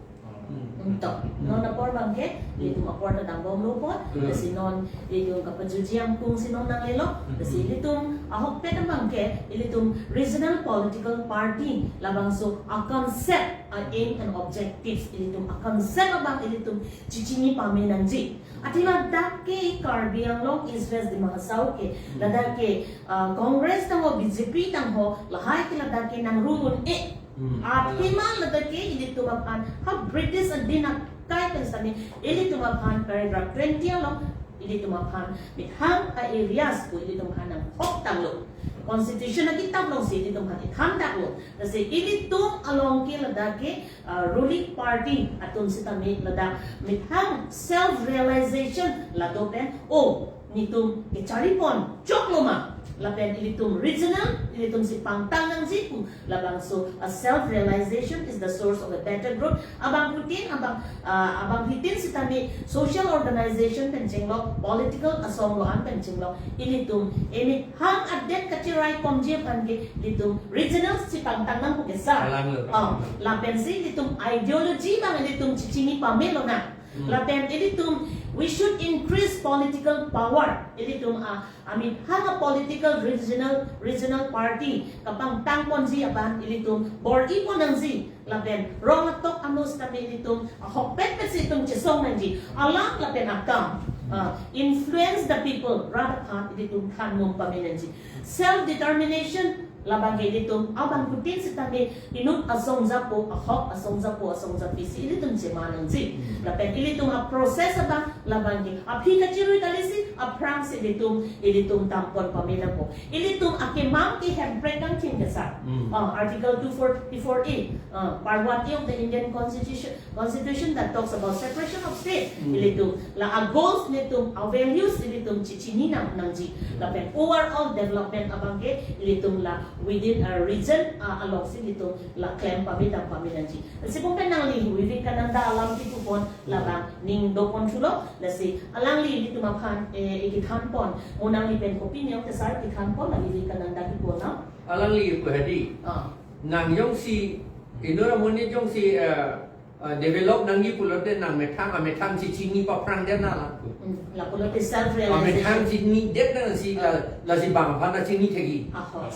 Hmm. Hmm. Tok. Hmm. Non apor abang ke, Hmm. ilitum apor ta dambom lo apot, Hmm. lasi non ilitum kapajuji angkung si non nanglelo, Hmm. lasi ilitum ahokpet abang ke, ilitum regional political party labangso a-concept, a-aim and objectives, ilitum a-concept abang ilitum chichini pame nangji. Athe ladak ke Karbi Anglong East West Dima Hasao ke, Hmm. ladak ke, ah, Congress tangho, B J P tangho, lahai ke ladak ke nangrum un-e. Hmm. Athema ladak ke ilitum aphan ha British adin akai pen sitame ilitum aphan paragraph twenty along ilitum aphan methang a-areas pu ilitum aphan nangthok tanglo. Constitution akitap alongsi ilitum aphan ithan tanglo. Lasi ilitum along ke ladak ke, ah, ruling party atum sitame ladak methang self realization la do pen, oh, netum kecharipon choklo ma. Lapen ilitum regional, ilitum si pangtang nangji pu. Labangso, a self-realization is the source of a better growth. Abangphutin, abang, ah, abangphutin sitame social organization pen chenglok, political asong lo-an pen chenglok. Ilitum, emethang adet kachirai komji aphan ke, ilitum regional si pangtang nang pu ke sir. Alang lo. Ah, lapensi ilitum ideology abang ilitum chichini pame lonang. Hmm. Lapen ilitum, we should increase political power. Ilitum, ah, amethang a-political regional, regional party kapangtang ponji aphan ilitum bor-i pon nangji. Lapen rong atok anus kami ilitum, ah, ahokpet pensi itum chesong nangji. Alam lapen akam, ah, influence the people, rat aphan ilitum than mum pame nangji. Self determination, labang ke ilitum abangphutin sitame inut asong japo, ahok asong japo, asong japi si ilitum chema nangji. Hmm. Lapen ilitum a-process abang, labang ke aphi kachirui kali si, aphrang si ilitum, ilitum tampon pame nangpo. Ilitum akemang ke Hemprek kangthim ke sir. Hmm. Ah, Article two forty-four A, ah, Part one A of the Indian Constitution, Constitution that talks about separation of state. Hmm. Ilitum, la a-goals ilitum, a-values ilitum chichini nang, nangji. Lapen overall development abang ke ilitum la within a region, ah, along si ilitum la klem pame dam pame nangji. Lasi pum pen nangli Vivekananda alam kipu pon labang ning do pon thulo, lasi alangli ilitum aphan, eh, ikithan pon, mo nangli pen kopi niong ke sir kithan pon la Vivekananda kipu na. Alangli pu hadi. Ah. Nang jongsi, inut amonit jongsi, eh, eh, develop nangji pulote nang methang, amethang si chini paphrang det na la. Hmm, lapulote self realization. Amethang chini det nang si la, lasi bang aphan ta chini thegi. Aho.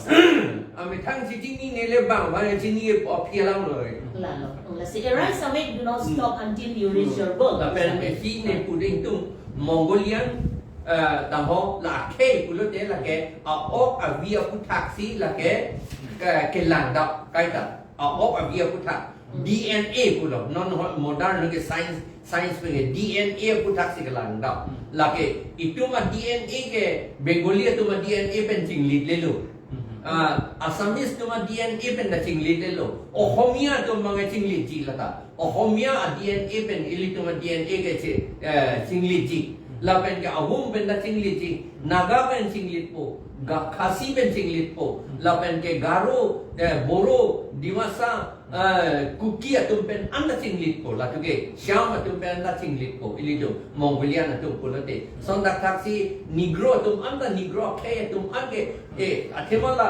Amethang si chinine le bang aphan ta chini aphi alam lo. Lalo. Hmm, lasi arise awake, do not stop until you reach your goal. Lapen si ne puding tung Mongolian, eh, damho la akhei pulote lake a-ok avi aputhak si lake ke, kelang dap kaita. A-ok avi aputhak. Hmm. D N A pulo. Non ho modern ke science, science pen ke D N A aputhak si kelang dap. Hmm. Lake itum a-D N A ke Bengali atum a-D N A pen chinglit lelo. Hmm. Ah, Assamese atum a-D N A pen ta chinglit lelo. Ohomia atum abang ke chinglitji lata. Ohomia a-D N A pen ilitum a-D N A ke chi, eh, chinglitji. Lapen ke Ahom pen ta chinglitji. Naga pen chinglitpo. Ga-, Khasi pen chinglitpo. Lapen ke Garo, eh, Boro, Dimasa, eh, Kuki atum pen anta chinglitpo, latum ke Cham atum pen anta chinglitpo, ilitum Mongolian atum pulote. Lason thakthak si Negro atum anta Negro akhei atum anke, eh, athema la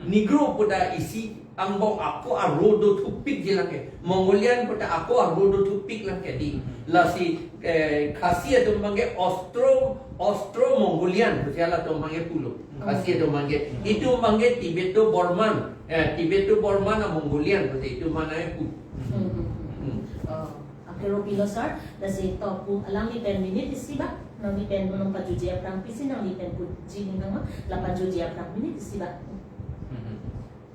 Negro puta isi angbong ako aro dothupik ji lang ke. Mongolian puta ako aro dothupik lang ke di. Lasi, eh, Khasi atum abangke Austro, Austro-Mongolian pusi halatum abangke pulo. Khasi atum abangke. Itum abangke Tibeto-Burman. Eh, Tibeto-Burman a-Mongolian pusi itum mana pu. Hmm, hmm, hmm. Hmm. Oh, akero pilo sir, lasi to pu alangli pen minute isi ba, nangli pen nonpajutji aphrang pisi nangli pen puji ning nang ma, la pajutji aphrang minute isi ba. Hmm.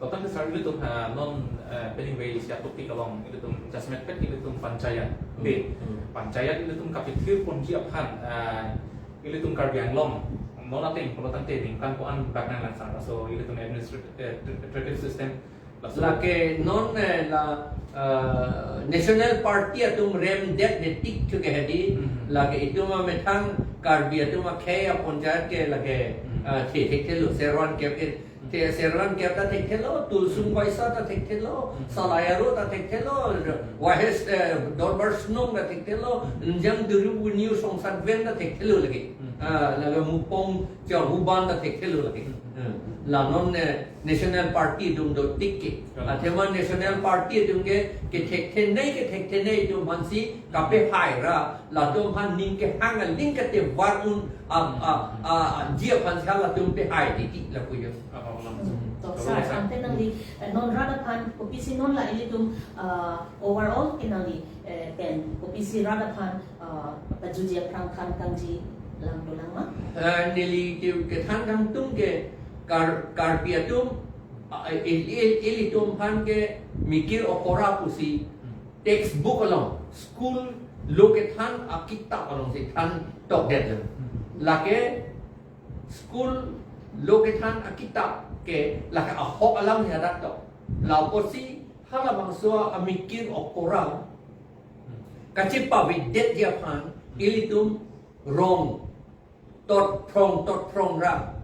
Totang ke sir ilitum, ah, non, eh, pening ve isi a-topic along ilitum jasemet pet ilitum panchayat. Hmm. Be, hmm, panchayat ilitum kapithir ponji aphan, ah, ilitum Karbi Anglong non ateng pulo tangte ningkan ko-an bak nanglang sir. So ilitum administrative, eh, administrative system. Lake non, eh, la, eh, National Party atum remdet netik thu ke hedi. Hmm. Lake itum amethang Karbi atum akhei apanchayat ke lake, hmm, eh, the thekthelo, Serwan kep in. Hmm. The Serwan kep ta thekthelo, Tulsung Baisa ta thekthelo, hmm, Salai Aro ta thekthelo, hmm, Wahes, eh, Dorbar Snung ta thekthelo, hmm, Njang Duru Wunyu Songsat Ven ta thekthelo lake. Hmm. Ah, lake Mupong Chahuband ta thekthelo lake. Hmm. Hmm. La non, eh, National Party atum dotik ke. Kalang. Athema National Party atum ke, kethekthenei, kethekthenei atum aphansi kapehai ra, latum aphan ning kehang aling katevar un, a, a, a, ji aphansi halatum pehai titi lapu jo. Ah, kalang. Hmm. To, kalang, sir, sir. Ante nangli, eh, non rat aphan, kopisi non la ilitum, ah, overall ke nangli, eh, pen, kopisi rat aphan, ah, pajutji aphrang than kangji lang dolang ma? Eh, neli ke kethan kangtung ke Kar-, Karbi atum, ah, il-, il-, ilitum aphan ke mikir okora pusi, hmm, textbook along, school lo kethan akitap alongsi than tokdet lo. Hmm. Lake school lo kethan akitap ke lake ahok alam ya dak tok. Lapusi halabangso amikir okora kachepavedetji aphan ilitum rong totphrong totphrong ra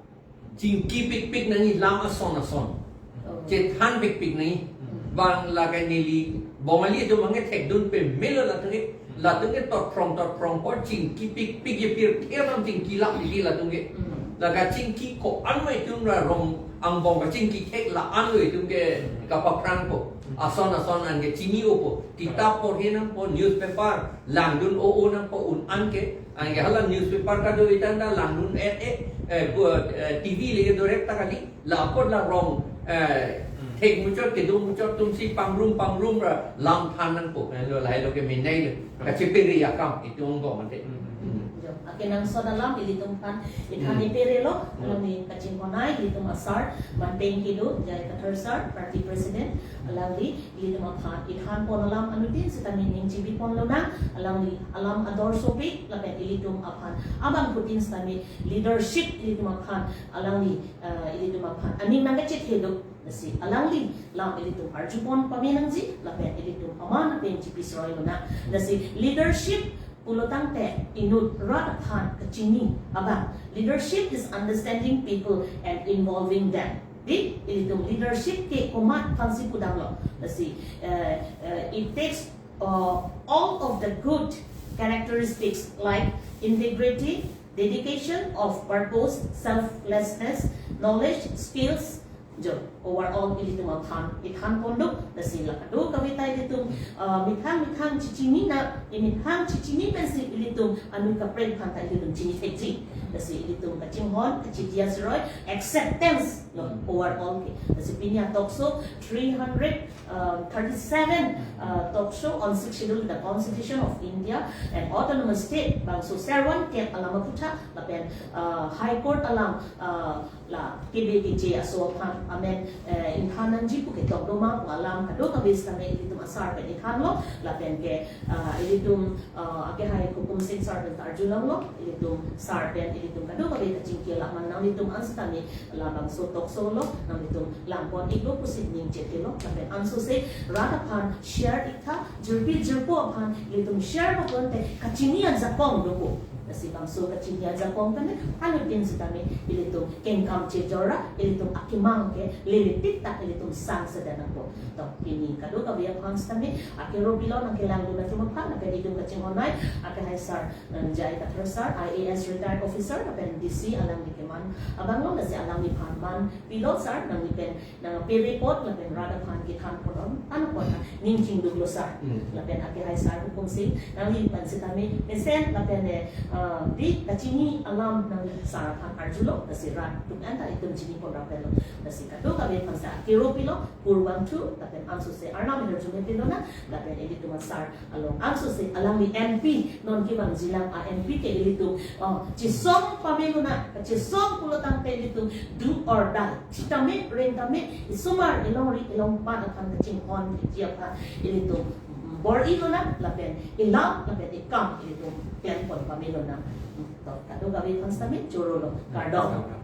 chingki pikpik nangji, lam ason ason. Oh. Chethan pikpik nangji. Hmm. Bang lake neli Bongali atum abangke thekdun pamelo latum ke. Hmm. Latum ke totphrong totphrong apor chingki pikpik, ye pirthe alam chingki lap di latum ke. Hmm. Lake chingki ko-an ma itum ra rong angbong kachingki thek la-an lo itum ke, hmm, kapaphrangpo. Hmm. Ason ason an ke chini-opo. Kitap porhi nangpo, newspaper langdun o-o nangpo, un an ke. Anke hala newspaper kado-i tangte langdun-et-e, eh, bu-, eh, T V lake dorek ta kali, la apot la rong, eh, hmm, thek muchot, kedo muchot atumsi pangrum pangrum ra lam than nangpo. Eh, lo lahai lo ke minai lo. Kachepere akam itum angbong ante. Hmm. Hmm. Jo, akenangsot alam ilitum aphan ithan, hmm, ipere lo, hmm, alangli kachinghon-ai, ilitum a-sir, manpeng kedo, J I Kathar sir, party president, alangli ilitum aphan ithan pon alam anuttin sitame ning chibi pon lonang, alangli alam ador sopik lapen ilitum aphan abangphutin sitame leadership ilitum aphan alangli, eh, ilitum aphan aning nangkachethe do. Lasi alangli lam ilitum arjupon pame nangji lapen ilitum aman pen chipi sroi lonang. Lasi leadership pulo tangte inut rat aphan kachini abang. Leadership is understanding people and involving them. Di, ilitum leadership ke komat aphansi pudamlo. Lasi, eh, eh, it takes, uh, all of the good characteristics like integrity, dedication of purpose, selflessness, knowledge, skills. Jo, overall ilitum aphan ithan pon do, lasi la kadokave ta ilitum, uh, methang methang chechini na, imethang chechini pensi ilitum anut kaprek aphan ta ilitum chini thekji. Lasi ilitum kachinghon, kachidi asroi, acceptance lo, hmm, overall ke. Lasi pini a-talk show three hundred, uh, thirty-seven, uh, talk show on Sixth Schedule, the Constitution of India and Autonomous State, bangso Serwan kep alam aputhak, lapen, uh, High Court alam, uh, la kebe keche aso aphan amen, eh, ingthan nangji pu ketok do ma pu alam kadokave sitame ilitum a-sir pen ithanlo, lapen ke, ah, ilitum, ah, akehai Hukum Singh sir pen ta arjulonglo, ilitum sir pen ilitum kadokave kachingki alam man nanglitum an sitame labangso talk show lo, nanglitum langpon-iklo pusi ning chethelo, lapen ansose rat aphan share-iktha, jirpi jirpo aphan ilitum share paponte kachini ajakong dopo. Lasi bangso kachini ajakong tame, alutin sitame ilitum kengkam chejor ra, ilitum akemang ke lele tik tak ilitum sang sedan apo. To, pini kadokave aphan sitame akero pilo nangkelangdun atum aphan, lapen itum kachinghon ai, akehai sar, eh, J I Kathar sar, I A S retired officer, lapen D C alangli keman abang lo, lasi alangliphan man pilo sar, nangli pen nangpere apot lapen rat aphan kethan pon-on, ano apot nangning chingduk lo sar. Hmm. Lapen akehai sar Hukum Sing, nangliphan sitame mesen lapen, eh, ah, di kachini alam nangli sar aphan arjulo, lasi rat atum anta itum chini pon rap lo. Lasi kadokave aphan sar akero pilo, purvangthu, lapen ansose Arnam ahirjume nepinlonang, lapen ilitum asar along ansose alangli M P, non kevangjilang a M P ke ilitum, oh, chesong pame lonang, chesong pulo tangte ilitum do or die. Sitame, reng tame, isomar, ilongri, ilongpat aphan kachinghon, iji aphan, ilitum, mm, bor-i lonang, lapen, ilam, lapen, ikam, ilitum, klem pon pame lonang. Mm, to, kadokave aphan sitame, choro lo, kardom.